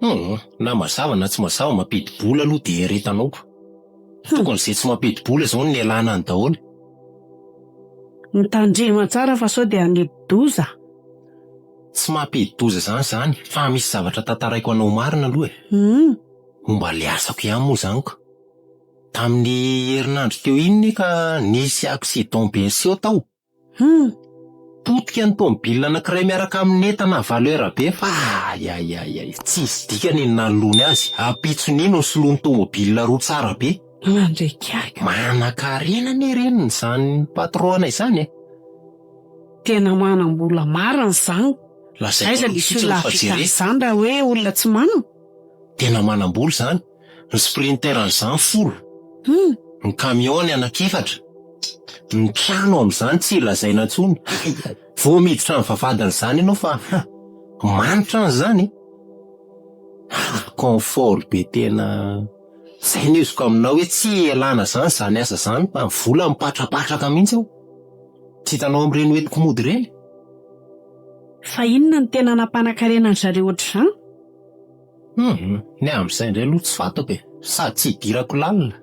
Hum, na mazava na tsy mazava mampidi-bola aloha dia eretanao ko. Tokony izay tsy mampidi-bola izao no nialana any daholo. Mitandrema tsara fa sao dia hanidi-doza. Tsy mampidi-doza izany izany fa misy zavatra tantaraiko anao marina aloha e. Hum. Momba ilay asako ihany moa izany ko. Tamin'ny herinandro teo iny ne ka nisy accident be niseho tao. Hum. Potika ny tomobile anankiray miaraka amin'ny entana à valeur be fa ayayayay tsisy dikany ny nanoloany azy, ampitson'iny no soloiny tomobile roa tsara be. Mandrekiaka. Manankarena anie reny izany patron anay izany e. Tena manam-bola marina izany. Lazaiko Aiza anao misy fotsiny olona fa hahavita jereo. an'izany raha hoe olona tsy manana? Tena manam-bola izany. Ny sprinter an'izany folo. Ny camion-ny anankiefatra. Ny trano amin'izany tsy lazaina intsony. Vao miditra ny vavahadin'izany ianao fa ha! Manitra an'izany e! Ha! Confort be tena. Izay no heviko aminao hoe tsy ialana izany izany asa izany fa ny vola mipatrapatraka mihitsy ao. Tsy hitanao amin'ireny hoentiko mody ireny? Fa inona no tena nampanankarena an-dry zareo ohatr'izany? Hum, ny amin'izay indray aloha tsy fantako e, sady tsy idirako lalina.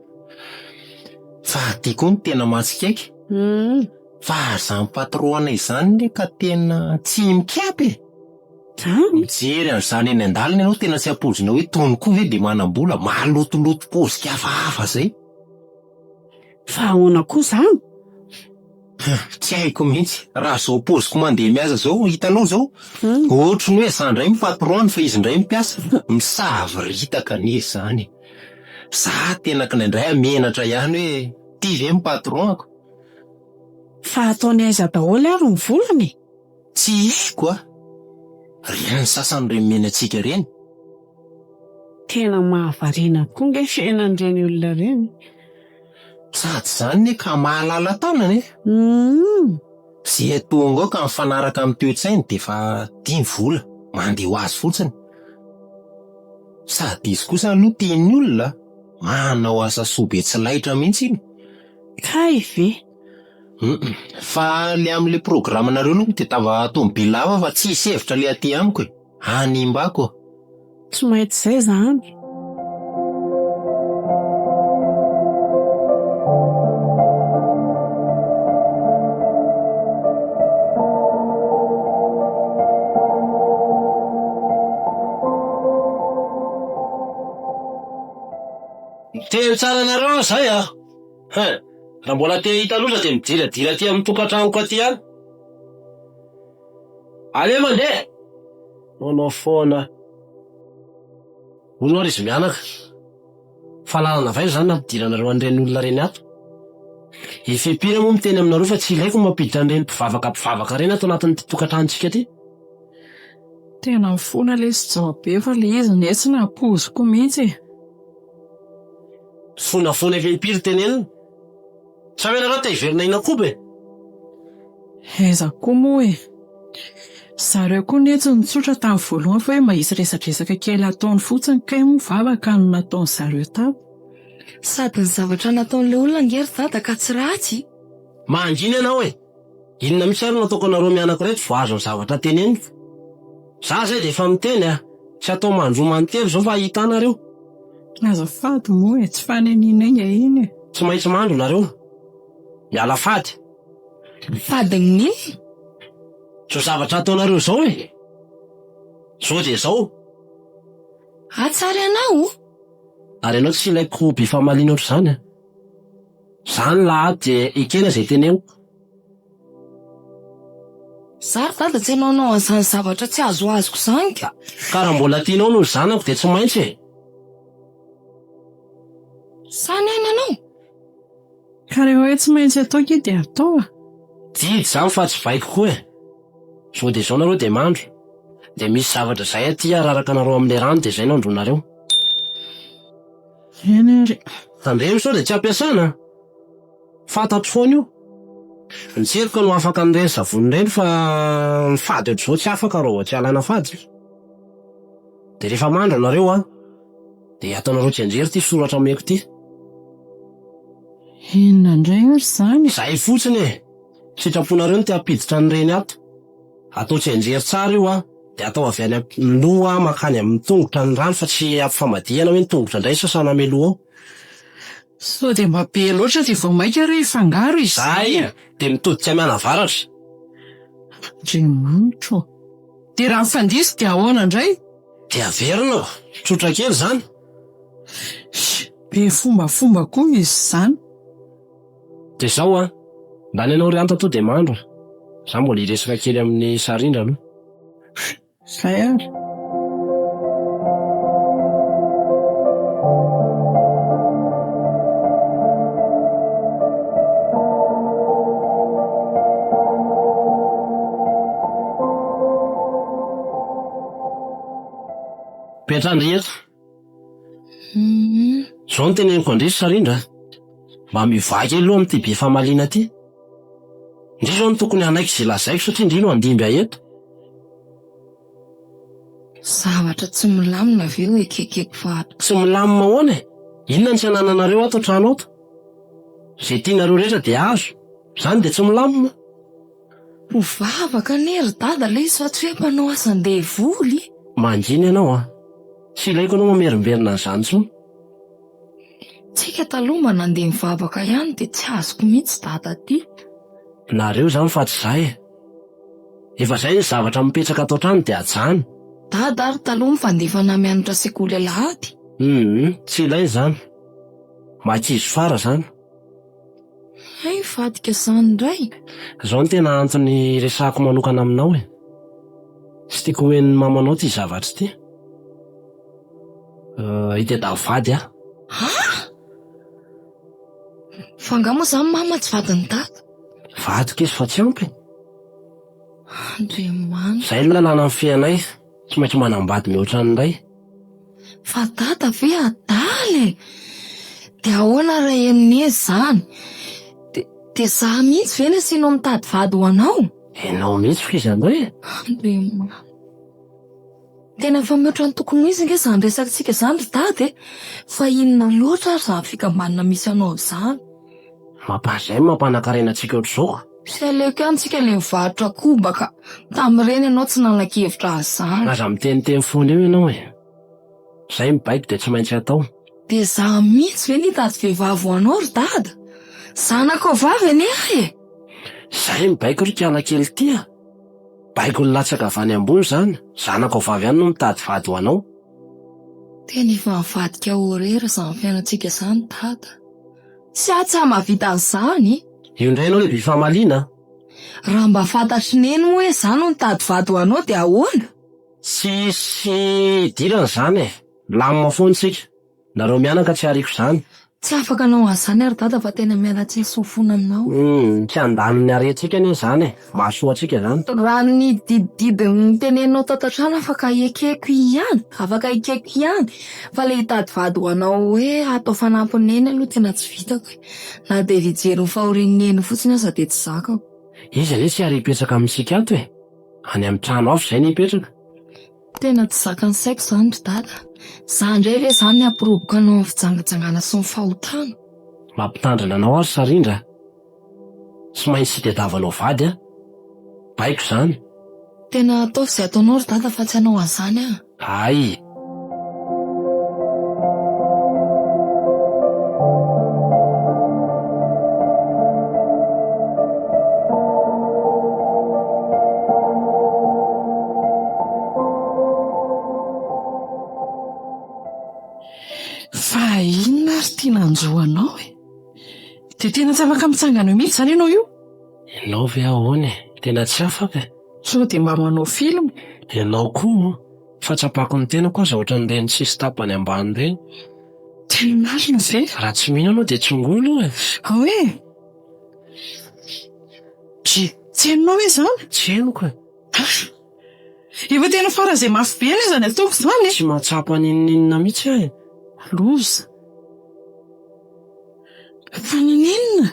Fa aty koa no tena mahatsikaiky. Hum. Fa izany patron anay izany anie ka tena tsy mikapy e! Zany? Mijery an'izany eny an-dalana ianao tena tsy ampoizina hoe tony koa ve dia manam-bola, malotoloto paozy hafahafa izay. Fa ahoana koa izany? Tsy haiko mihitsy. Raha izao paoziko mandeha miasa izao, hitanao izao? Ohatry ny hoe izaho indray no patron-ny fa izy indray no mpiasa. Misavoritaka anie izany e. Za tena kindraindray aho menatra ihany hoe ity ve ny patron-ko? Fa ataony aiza daholo ary ny volany e? Tsy haiko a! Ireny sasany ireny mena antsika ireny. Tena mahavariana koa nge fiainan'ireny olona ireny. Sady izany ne ka mahalala tanana e! Humm. Ze tonga ao ka mifanaraka amin'ny toe-tsainy dia efa tia ny vola, mandeha ho azy fotsiny. Sady izy kosa aloha tian'ny olona, manao asa soa be tsy laitra mihitsy iny. Kay ve? Humm. Fa le amin'le programme-nareo aloha mitadiava tomobile hafa fa tsisy hevitra le aty amiko e! Hanimbako. Tsy maintsy izay izany. Miteny tsara anareo aho zay a! Hein! Raha mbola te hahita loza dia midiradira aty amin'ny tokantranoko aty ihany. Allez mandeha! Manao foana. Hono ary izy mianaka. Fa lalana avy aiza izany nampidiranareo an'ireny olona ireny ato? I Fepira moa miteny aminareo fa tsy ilaiko ny mampiditra an'ireny mpivavaka mpivavaka ireny ato anatin'ity tokantranontsika ity. Tena mifona lesy Jaobe fa le izy ne tsy nampoiziko mihitsy e. Mifonafoana efa impiry tenenina. Sa ve nareo te hiverina hihinan-koba e? Aiza koa moa e. Zareo koa ne tsy nitsotra tamin'ny voalohany fa hoe mba hisy resadresaka kely ataony fotsiny kay moa vavaka no nataon'zareo tato. Sady ny zavatra nataon'ilay olona ange ry dada ka tsy ratsy. Mangina ianao e! Inona mihitsy ary no ataoko anareo mianaka ireto vao azo ny zavatra teneniko? Za zay dia efa miteny a! Tsy atao mandroa mantelo izao fa hahita anareo. Azafady moa e, tsy faniniana enga iny e. Tsy maintsy mandro nareo. Miala fady. Fadin'ny inona? Izao zavatra ataonareo izao e! Izao dia izao. Hatsara ianao o! Ary ianao tsy ilaiko be famaliana ohatr'izany a! Zany lahy dia ekena izay teneniko. Za ry dada tsy hanaonao an'izany zavatra tsy azoazoko izany ka. Ka raha mbola tianao noho zanako dia tsy maintsy e. Sa ny aina anao? Ka rehefa hoe tsy maintsy atao kay dia atao a. Didy izany fa tsy baiko koa e. Zao dia zao nareo dia mandro. Dia misy zavatra izay aty araraka anareo amin'ilay rano dia izay no androanareo. Eny ary. Tandremo sao dia tsy ampiasana a! Fantatro foana io. Ny tseroka no afaka an'ireny savony ireny fa ny fady ohatr'izao tsy afaka raha vao tsy alana fady. Dia rehefa mandro nareo an, dia ataonareo tsianjery ity soratra omeko ity. Inona indray ary izany e? Izay fotsiny e! Sitraponareo no te hampiditra an'ireny ato. Atao tsianjery tsara io an, dia atao avy any amin'ny loha mankany amin'ny tongotra ny rano fa tsy ampifamadihana hoe ny tongotra indray sasana mialoha ao. Sao dia mba be loatra dia vao mainka re hifangaro izy izay. Zay dia mitodika mianavaratra. Andriamanitra ô! Dia raha mifandiso dia ahoana indray? Dia averina ô! Tsotra kely izany. Be fombafomba koa izy izany. Dia izao an! Ndany ianao ry Anta tonga dia mandro a! Za mbola hiresaka kely amin'i Sarindra aloha. Zay ary. Mipetraha ndry eto. Izao no teneniko an-dry Sarindra a! Mba mivaha kely aloha amin'ity be famaliana ity. Ndry izao no tokony hanaiky izay lazaiko satria ndry no handimby ahy eto. Zavatra tsy milamina ve no ekekeko fa. Tsy milamina ahoana e? Inona no tsy anananareo ato an-trano ato? Izay tianareo rehetra dia azo. Izany dia tsy milamina. Mpivavaka anie ry dada ilay izy fa tsy hoe mpanao asan-devoly. Mangina ianao an! Tsy ilaiko ianao mamerimberina an'izany intsony. Tsika taloha mba nandeha nivavaka ihany dia tsy azoko mihitsy dada ty. Nareo izany fa tsy za e! Efa zay ny zavatra mipetraka ato an-trano dia ajano. Dada ary taloha mifandefa ana mianatra sekoly alahady. Humm tsy ilaina izany. Makizo fara izany. Hay nivadika izany indray. Izao no tena antony iresahako manokana aminao e. Tsy tiako ho henon'ny mamanao ity zavatra ity. Hitadiavo vady aho. Ah! Fa angaha moa izany mama tsy vadin'i dada? Vadiko izy fa tsy ampy e. Andriamanitra. Izay no lalàna mifehy anay, tsy maintsy manambady mihoatra ny iray. Fa dada ve adala e! Dia ahoana raha henon'i Neny izany? Dia dia izaho mihitsy ve no asianao mitady vady ho anao? Ianao mihitsy fa iza indray e? Andriamanitra. Tena efa mihoatra ny tokony ho izy ange izany resakitsika izany ry dada e! Fa inona loatra ary izany fikambanana misy anao izany? Mampahazay ny mampanakarena antsika ohatr'izao ka! Tsy aleoko ihany tsika ilay mivarotra koba ka! Tamin'ireny ianao tsy nanan-kevitra an'izany. Aza miteniteny foana eo ianao e! Izay mibaiko dia tsy maintsy atao. Dia izaho mihitsy ve no hitady vehivavy ho anao ry dada? Zanakao vavy anie aho e! Izay mibaiko ry kiana kely ity a! Baiko nilatsaka avy any ambony izany, zanakao vavy ihany no mitady vady ho anao. Tena efa nivadika horreur izany fiainantsika izany dada. Tsy ahy tsy mahavita an'izany. Io indray ianao le be famaliana a! Raha mba fantatr'i Neny moa hoe izaho no nitady vady ho anao dia ahoana? Tsisy idirany izany e! Milamina foana isika. Nareo mianaka tsy ariako izany. Tsy afaka hanao an'izany aho ry dada fa tena miala tsiny sy mifona aminao. Humm, tsy handany ny harentsika anie izany e! Mahasoa antsika izany. Raha ny didididy noteneninao tato an-trano afaka ekeko ihany, afaka ekeko ihany, fa ilay hitady vady ho anao hoe hatao fanampin'i Neny aloha tena tsy vitako e! Na dia hijery ny fahorian'i Neny fotsiny aza dia tsy zakako. Izy anie tsy ary hipetraka amintsika ato e! Any amin'ny trano hafa izay no hipetraka. Tena tsy zakan'ny saiko izany ry dada. Za indray ve izany hampiroboka anao amin'ny fijangajangana sy ny fahotana? Mampitandrina anao aho ry Sarindra a! Tsy maintsy tadiavanao vady aho. Baiko izany. Tena ataovy izay ataonao ry dada fa tsy hanao an'izany aho. Hay! Fa inona ary ity nanjo anao e? Dia tena tsy afaka mitsangana eo mihitsy izany ianao io? Ianao ve ahoana e? Tena tsy afaka e! Sao dia mba manao film? Ianao koa? Fahatsapako ny tenako aza ohatran'ireny tsisy tapany ambany ireny. Tena marina ve? Raha tsy mino ianao dia tsongoy aloha e! Ao e! Dry, tsy henonao ve izany? Tsy henoko e! Ah! Efa tena faran'izay mafy be anie izany ataoko izany e! Tsy mahatsapa n'inon'inona mihitsy aho e! Loza! Fa naninona?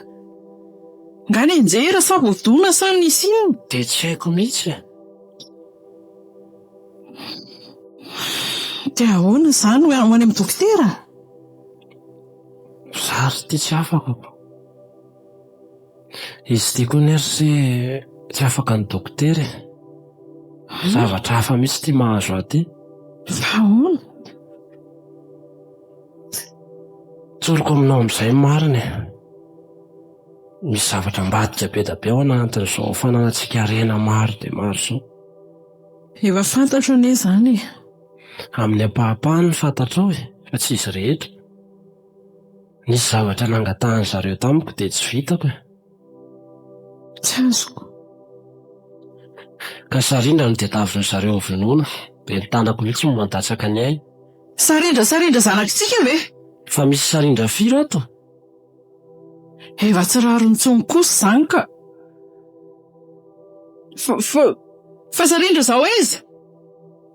Nga nianjera sa voadona sa nisy inona? Dia tsy haiko mihitsy e! Dia ahoana izany ho any amin'ny dokotera? Za ry ity tsy afaka ko. Izy ity koa anie ry se tsy afaka ny dokotera e. Zavatra hafa mihitsy ity mahazo ahy ity. Fa ahoana? Tsoriko aminao amin'izay ny marina e. Misy zavatra ambadika be dia be ao anatin'izao fananantsika harena maro dia maro izao. Efa fantatro anie izany e. Amin'ny ampahapahany no fantatrao e, fa tsy izy rehetra. Nisy zavatra nangatahan-dry zareo tamiko dia tsy vitako e. Tsy azoko. Ka Sarindra no tadiavin-dry zareo hovonoina, dia ny tanako mihitsy no mandatsaka ny ainy. Sarindra, Sarindra zanakitsika ve? Fa misy Sarindra firy ato? Efa tsy rariny intsony kosa izany ka! Fa, fa, fa Sarindra izao aiza?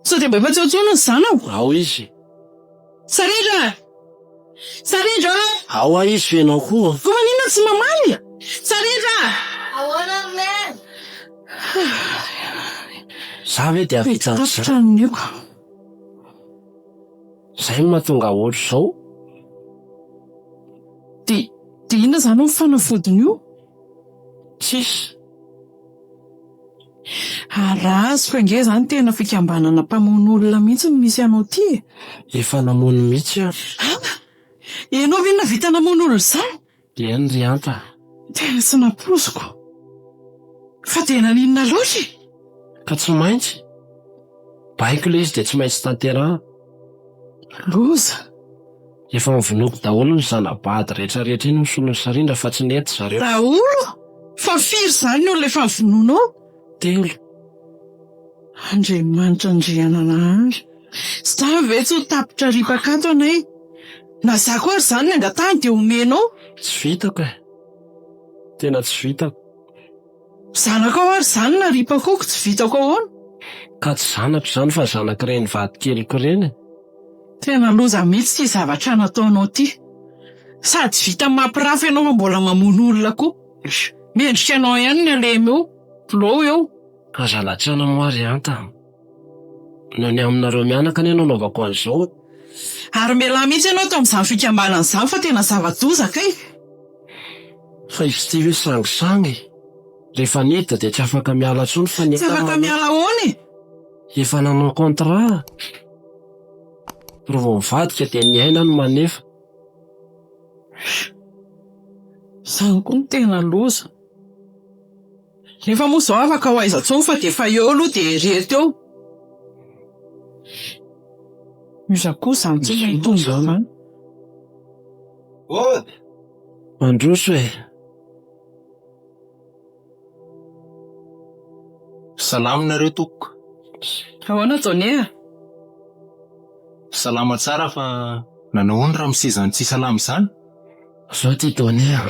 Sao dia mba efa tsy ao intsony ny zanako? Ao izy. Sarindra! Sarindra! Ao aho izy fa ianao koa. Koa maninona tsy mamaly? Sarindra! Ahoana ry Neny? Za ve dia hahavita an'izany? Tapitra ny aiko. Izay no mahatonga ohatr'izao. Dia, dia inona izany ny fanafodin'io? Tsisy. Ary raha azoko ange izany tena fikambanana mpamono olona mihitsy no misy anao ity e! Efa namono mihitsy aho. An! Ianao ve nahavita namono olona izany? Eny ry Anta. Tena tsy nampoiziko. Fa dia naninona loatra e? Ka tsy maintsy. Baiko ilay izy dia tsy maintsy tanterahana. Loza. Efa novonoiko daholo ny zana-bady rehetra rehetra iny misolo ny sarindra fa tsy nety zareo. Daholo? Fa firy izany ny olona efa novonoinao? Telo. Andriamanitra Andriananahary. Zany ve tsy ho tapitra ripaka ato anay? Na za koa ary izany ny angatahany dia omenao? Tsy vitako e. Tena tsy vitako. Zanakao ary izany na ripaka ko tsy vitako ahoana? Ka tsy zanako izany fa zanak'ireny vadikeliko ireny e. Tena loza mihitsy ity zavatra nataonao ity. Sady vita mampirafy ianao fa mbola mamono olona koa. Mendrika anao ihany ny alemy eo. Bilao eo. Aza latsana moa ry Anta. Noho ny aminareo mianaka anie no anaovako an'izao e. Ary mialà mihitsy ianao tao amin'izany fikambanana izany fa tena zava-doza kay. Fa izy ity ve sangisangy e? Rehefa niditra dia tsy afaka miala intsony fa ny Tsy afaka miala ahoana e? Efa nanao contrat. Raha vao mivadika dia ny aina no manefa. Izany koa no tena loza. Nefa moa izao afaka ho aiza intsony fa dia efa eo aloha dia ereto eo. Iza koa izany tsy mahita izany. Mandroso e! Salama nareo tompoko. Ahoana Johnny a? Salama tsara fa nanao ahoana ramose izany tsy salama izany? Zao ty Tony a!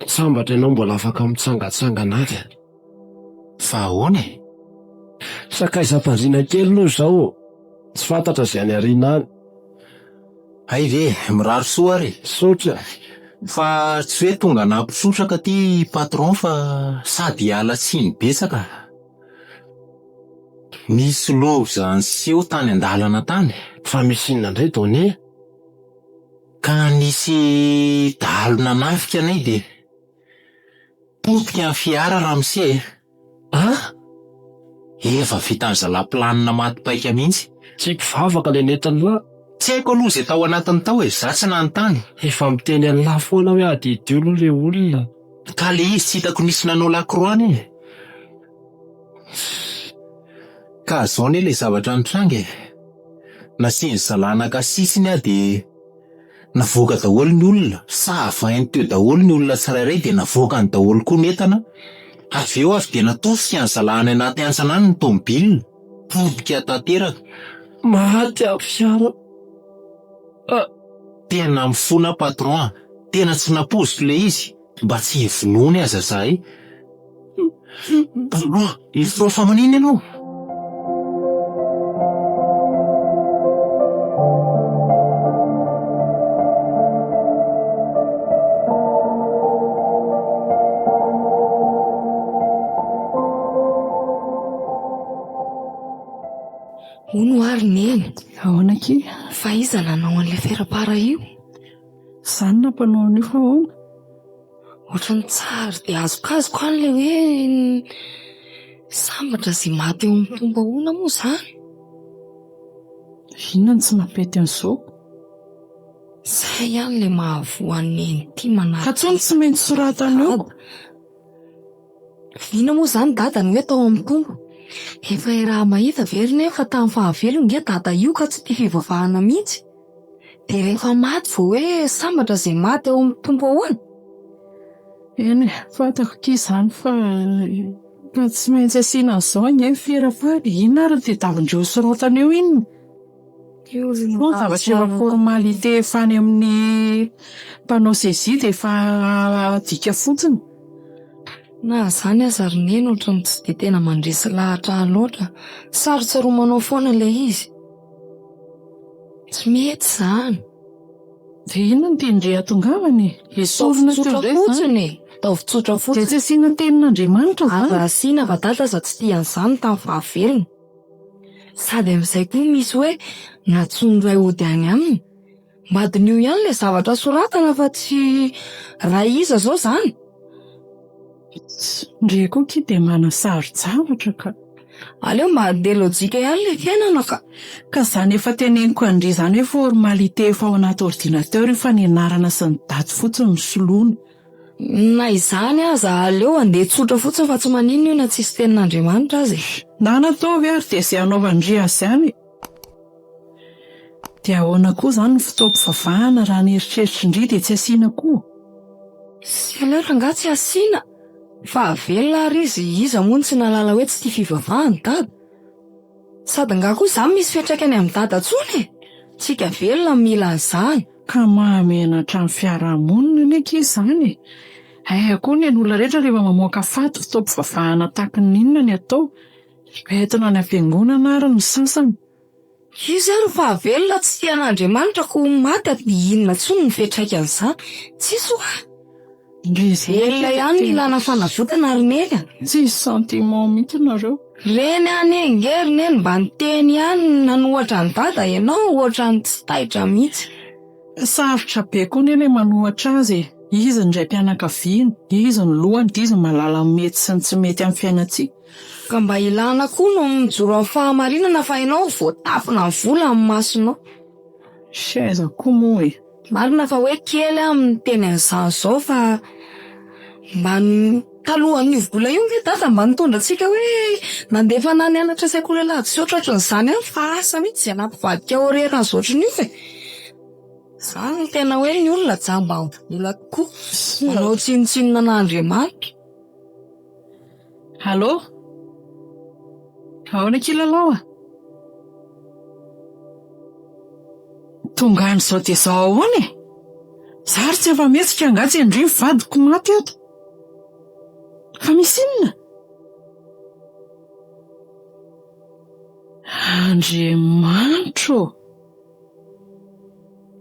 Sambatra ianao mbola afaka mitsangatsangana any. Fa ahoana e? Sakaizam-pandriana kely aloha izao, tsy fantatra izay any aoriana any. Hay ve, mirary soa ary e! Misaotra. Fa tsy hoe tonga nampitrotraka aty patron fa sady hiala tsiny betsaka. Nisy loza niseho tany an-dalana tany. Fa misy inona indray Tony? Ka nisy dahalo nanafika anay dia potika ny fiara ramose e! Ah! Efa vitan'ny zalahy planina maty paika mihitsy. Tsy mpivavaka le nentin'lah. Tsy haiko aloha izay tao anatiny tao e, za tsy nanontany. Efa miteny an'lah foana hoe adidio aloha le olona. Ka le izy tsy hitako nisy nanao lakroa anie e. Ka zao anie le zavatra nitranga e. Nasian'ny zalahy naka sisiny aho dia navoaka daholo ny olona, savainy teo daholo ny olona tsirairay dia navoakany daholo koa ny entana, avy eo avy dia natosika ny zalahy any anaty hantsana any ny tomobile, potika tanteraka. Maty aho fiara a! Tena mifona aho patron a! Tena tsy nampoiziko ilay izy, mba tsy hivonoany aza zahay. Patron, efa fa maninona ianao? Hono hoa ry Neny. Ahoana akia? Fa iza nanao an'ilay ferapara io? Izaho no nampanao an'io fa ahoana? Ohatran'ny tsary dia azokazoko any ilay hoe sambatra izay maty eo amin'ny Tompo ahoana moa izany? Inona no tsy mampety an'izao? Izay ihany ilay mahavoa an'i Neny ity manary. Ka tso no tsy maintsy soratana eo. Inona moa izany dada no hoe tao amin'ny Tompo? Efa iaraha-mahita ve ry Neny fa tamin'ny fahavelony nge dada io ka tsy tia fivavahana mihitsy? Dia rehefa maty vao hoe sambatra izay maty ao amin'ny Tompo ahoana? Eny e, fantako akia izany fa fa tsy maintsy asiana an'izao ange ny ferapara e! Inona ary no tadiavin-dreo soratana eo inona? Io ry Koa ny zavatra efa formalité efa any amin'ny mpanao saisie dia efa adika fotsiny. Na izany aza ry Neny ohatran'ny tsy dia tena mandresy lahatra ahy loatra. Sarotsaromanao foana ilay izy. Tsy mety izany. Dia inona no tian-dry hahatongavana e? Esorina teo Ataovy indray tsotra izany. fotsiny e! Ataovy tsotra Dia fotsiny. tsy asiana tenin'Andriamanitra izany? Aza asiana fa dada aza tsy tia an'izany tamin'ny fahavelony. Sady amin'izay koa misy hoe nantsoin'ny ray hody any aminy. Mba diniho ihany ilay zavatra soratana fa tsy ray iza izao izany? Ndry koa akia dia manasaro-javatra ka. Aleo mba handeha lojika ihany ilay fiainana ka. Ka izany efa teneniko an-dry izany hoe formalité efa ao anaty ordinateur io fa ny anarana sy ny daty fotsiny no soloina. Na izany aza aleo handeha tsotra fotsiny fa tsy maninona io na tsisy tenin'Andriamanitra aza e. Ndana ataovy ary dia izay hanaovan-dry azy ihany e. Dia ahoana koa izany ny fotoam-pivavahana raha ny eritreritrin-dry dia tsy asiana koa? Sy aleo rangaha tsy asiana fa avelona ary izy, iza moa no tsy nahalala hoe tsy tia fivavahana dada? Sady nga koa izany misy fiantraikany amin'i dada tsony e! Tsika velona no mila an'izany. Ka mahamenatra ny fiarahamonina anie akia izany e! Hay koa ny an'olona rehetra rehefa mamoaka faty fotoam-pivavahana tahaky ny inona ny atao? Entina any am-piangonana ary ny sasany. Izy ary fahavelona tsy tia an'Andriamanitra koa ho maty ary dia inona intsony ny fiantraikan'izany? Tsisy hoa! Velona ihany ny ilana fanavotana ry Neny a! Tsisy sentiment mihitsy nareo. Reny anie nge ry Neny mba niteny ihany nanohatra an'i Dada ianao ohatran'ny tsy taitra mihitsy. Sarotra be koa anie ilay manohatra azy e! Izy ny raim-pianakaviana, izy ny lohany dia izy no mahalala ny mety sy ny tsy mety amin'ny fiainantsika. Ka mba ilana koa no mijoro amin'ny fahamarinana fa ianao voatapina ny vola amin'ny masonao. Sy aiza koa moa e! Marina fa hoe kely aho miteny an'izany izao fa mba talohan'io vola io nge dada mba nitondra antsika hoe nandefa anah nianatra sekoly alahady sy ohatrohatran'izany ihany fa asa mihitsy izay nampivadika horaire azy ohatran'io e! Izany no tena hoe ny olona jamba amin'ny vola tokoa, manao tsinontsinona an'Andriamanitra. Allô? Ahoana akia Lalao a? Tonga any izao dia izao ahoana e? Za ary tsy afa-mihetsika angaha tsy ndry ny vadiko maty ato. Fa misy inona? Andriamanitro ô!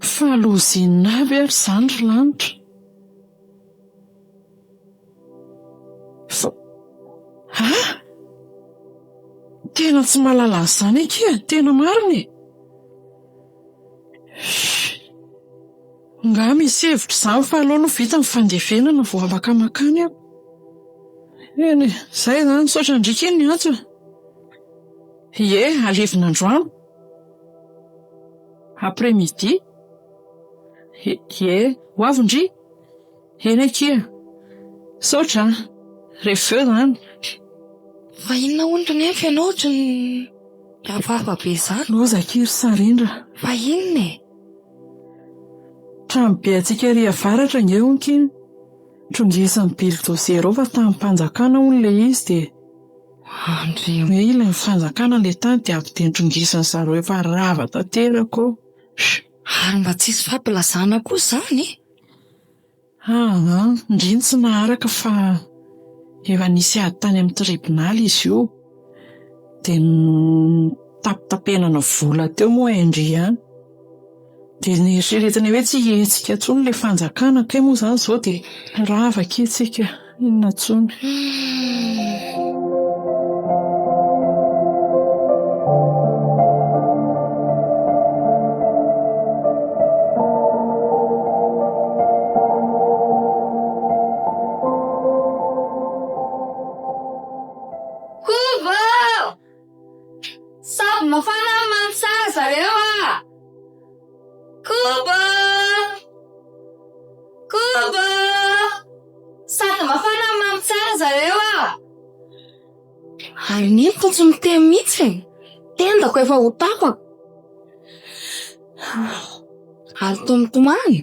Fa loza inona avy ary izany ry lanitra? Fa. Ah! Tena tsy mahalala an'izany akia, tena marina e! Nga misy hevitra izany fa aleo aloha vita ny fandevenana vao afaka mankany aho. Eny e, izay izany, misaotra ndriky iny niantso e. Ie, alevina androany. Après midi. Ie, ho avy ndry. Eny akia. Misaotra an. Rehefa avy eo izany. Fa inona hono ry Nefy ianao ohatran'ny hafahafa be izany? Loza akia ry Sarindra. Fa inona e? Trano be antsika ery avaratra ange hono ky trongisan'ny bildozer ao fa tanim-panjakana hono ilay izy dia Andriam. Hoe ilain'ny fanjakana ilay tany dia avy dia notrongisin'ny zareo efa rava tanteraka ao. Ary mba tsisy fampilazana koa izany e? Aa, ndry ny tsy naharaka fa efa nisy ady tany amin'ny tribonaly izy io. Dia nitapitapenana vola teo moa hain-dry ihany. Dia neritreretina hoe tsy hihetsika intsony ilay fanjakana kay moa izany izao dia rava akia tsika, inona intsony. Kobo! Sady mafana no mamy tsara zareo a! Kobo! Kobo! Sady mafana no mamy tsara zareo a! Ary neny toa tsy miteny mihitsy e! Tendako efa ho tapaka. Ary toa mitomany.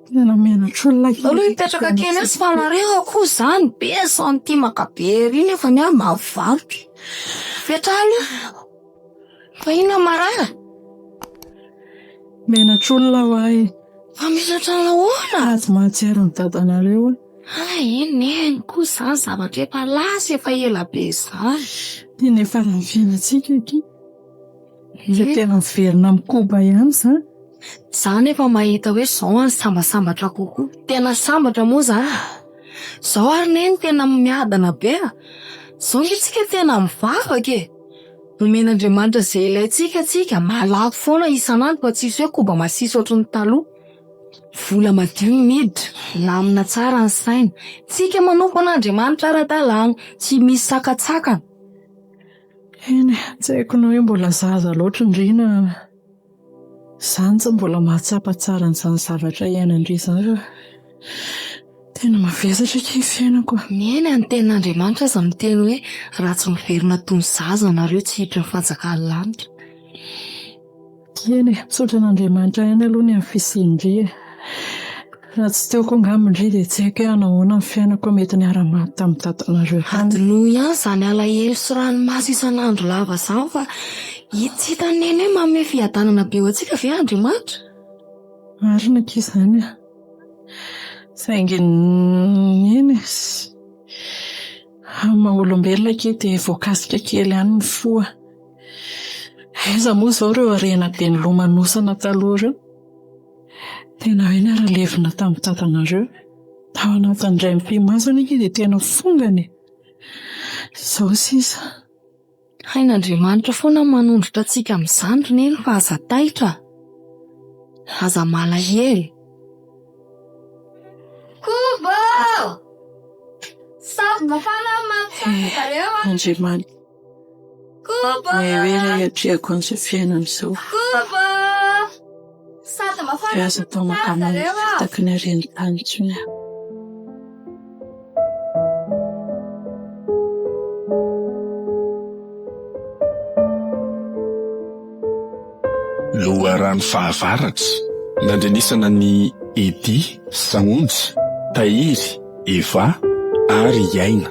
Tena menatr'olona Aleo aloha hipetraka kely eo tsy fa nareo akoho zany be santimaka be ery nefa ny ahy mahavarotra. Mipetraha aloha. Fa inona marary? Menatr'olona ho ahy. Fa menatra nahoana? Sady mahatsiaro ny dadanareo aho. Hay, neny koa izany zavatra efa lasa efa ela be izany. Tena efa raha ny fiainantsika akia. Efa tena miverina amin'ny koba ihany izany. Za nefa mahita hoe zao any sambasambatra kokoa. Tena sambatra moa zany. Zao ary neny tena miadana be a. Zao nge tsika tena mivavaka e. Omen'Andriamanitra izay ilaintsika tsika, malako foana isan'andro fa tsisy hoe koba masiso ohatry ny taloha. Vola madio ny miditra, milamina tsara ny saina. Tsika manompo an'Andriamanitra ara-dalàna, tsy misy sakantsakana. Eny e, tsy haiko na hoe mbola zaza loatra ndry na izany tsy mbola mahatsapa tsara an'izany zavatra iainandry izany fa tena mavesatra akia ny fiainako a. Eny e, ny tenin'Andriamanitra aza miteny hoe raha tsy miverina toy ny zaza nareo tsy hiditra ny fanjakan'ny lanitra. Eny e, misaotra an'Andriamanitra ihany aloha ny amin'ny fisian-dry e. Raha tsy teo koa angamba ndry dia tsy haiko hoe hanahoana ny fiainako mety niara-maty tamin'ny dadanareo tany. Adinoy ihany izany alahelo sy ranomaso isan'andro lava izany fa tsy hitan'i Neny hoe manome fiadanana be ho antsika ve Andriamanitra? Marina akia izany e. Saingy eny e, amin'ny maha olombelona akia dia voakasika kely ihany ny fo a. Aiza moa izao ireo harena be nilomanosana taloha ireo? Tena hoe niara-levona tamin'ny dadanareo. Tao anatin'ny indray mipi-maso anie dia tena fongana e! Izao sisa. Hain'Andriamanitra foana ny manondrotra antsika amin'izany ry Neny fa aza taitra. Aza malahelo. Kobo! Sady mafana no mampisaina zareo a! Andriamanitra. Kobo! Hoe hoe hiatrehako an'izao fiainana izao. Kobo! Sady mafana Dia aza atao mankamamy fitaky ny haren'ny tany intsony aho. Loharano fahavaratra, nandrenesana an'i Eddy, Saonjo, Tahiry, Eva ary Aina.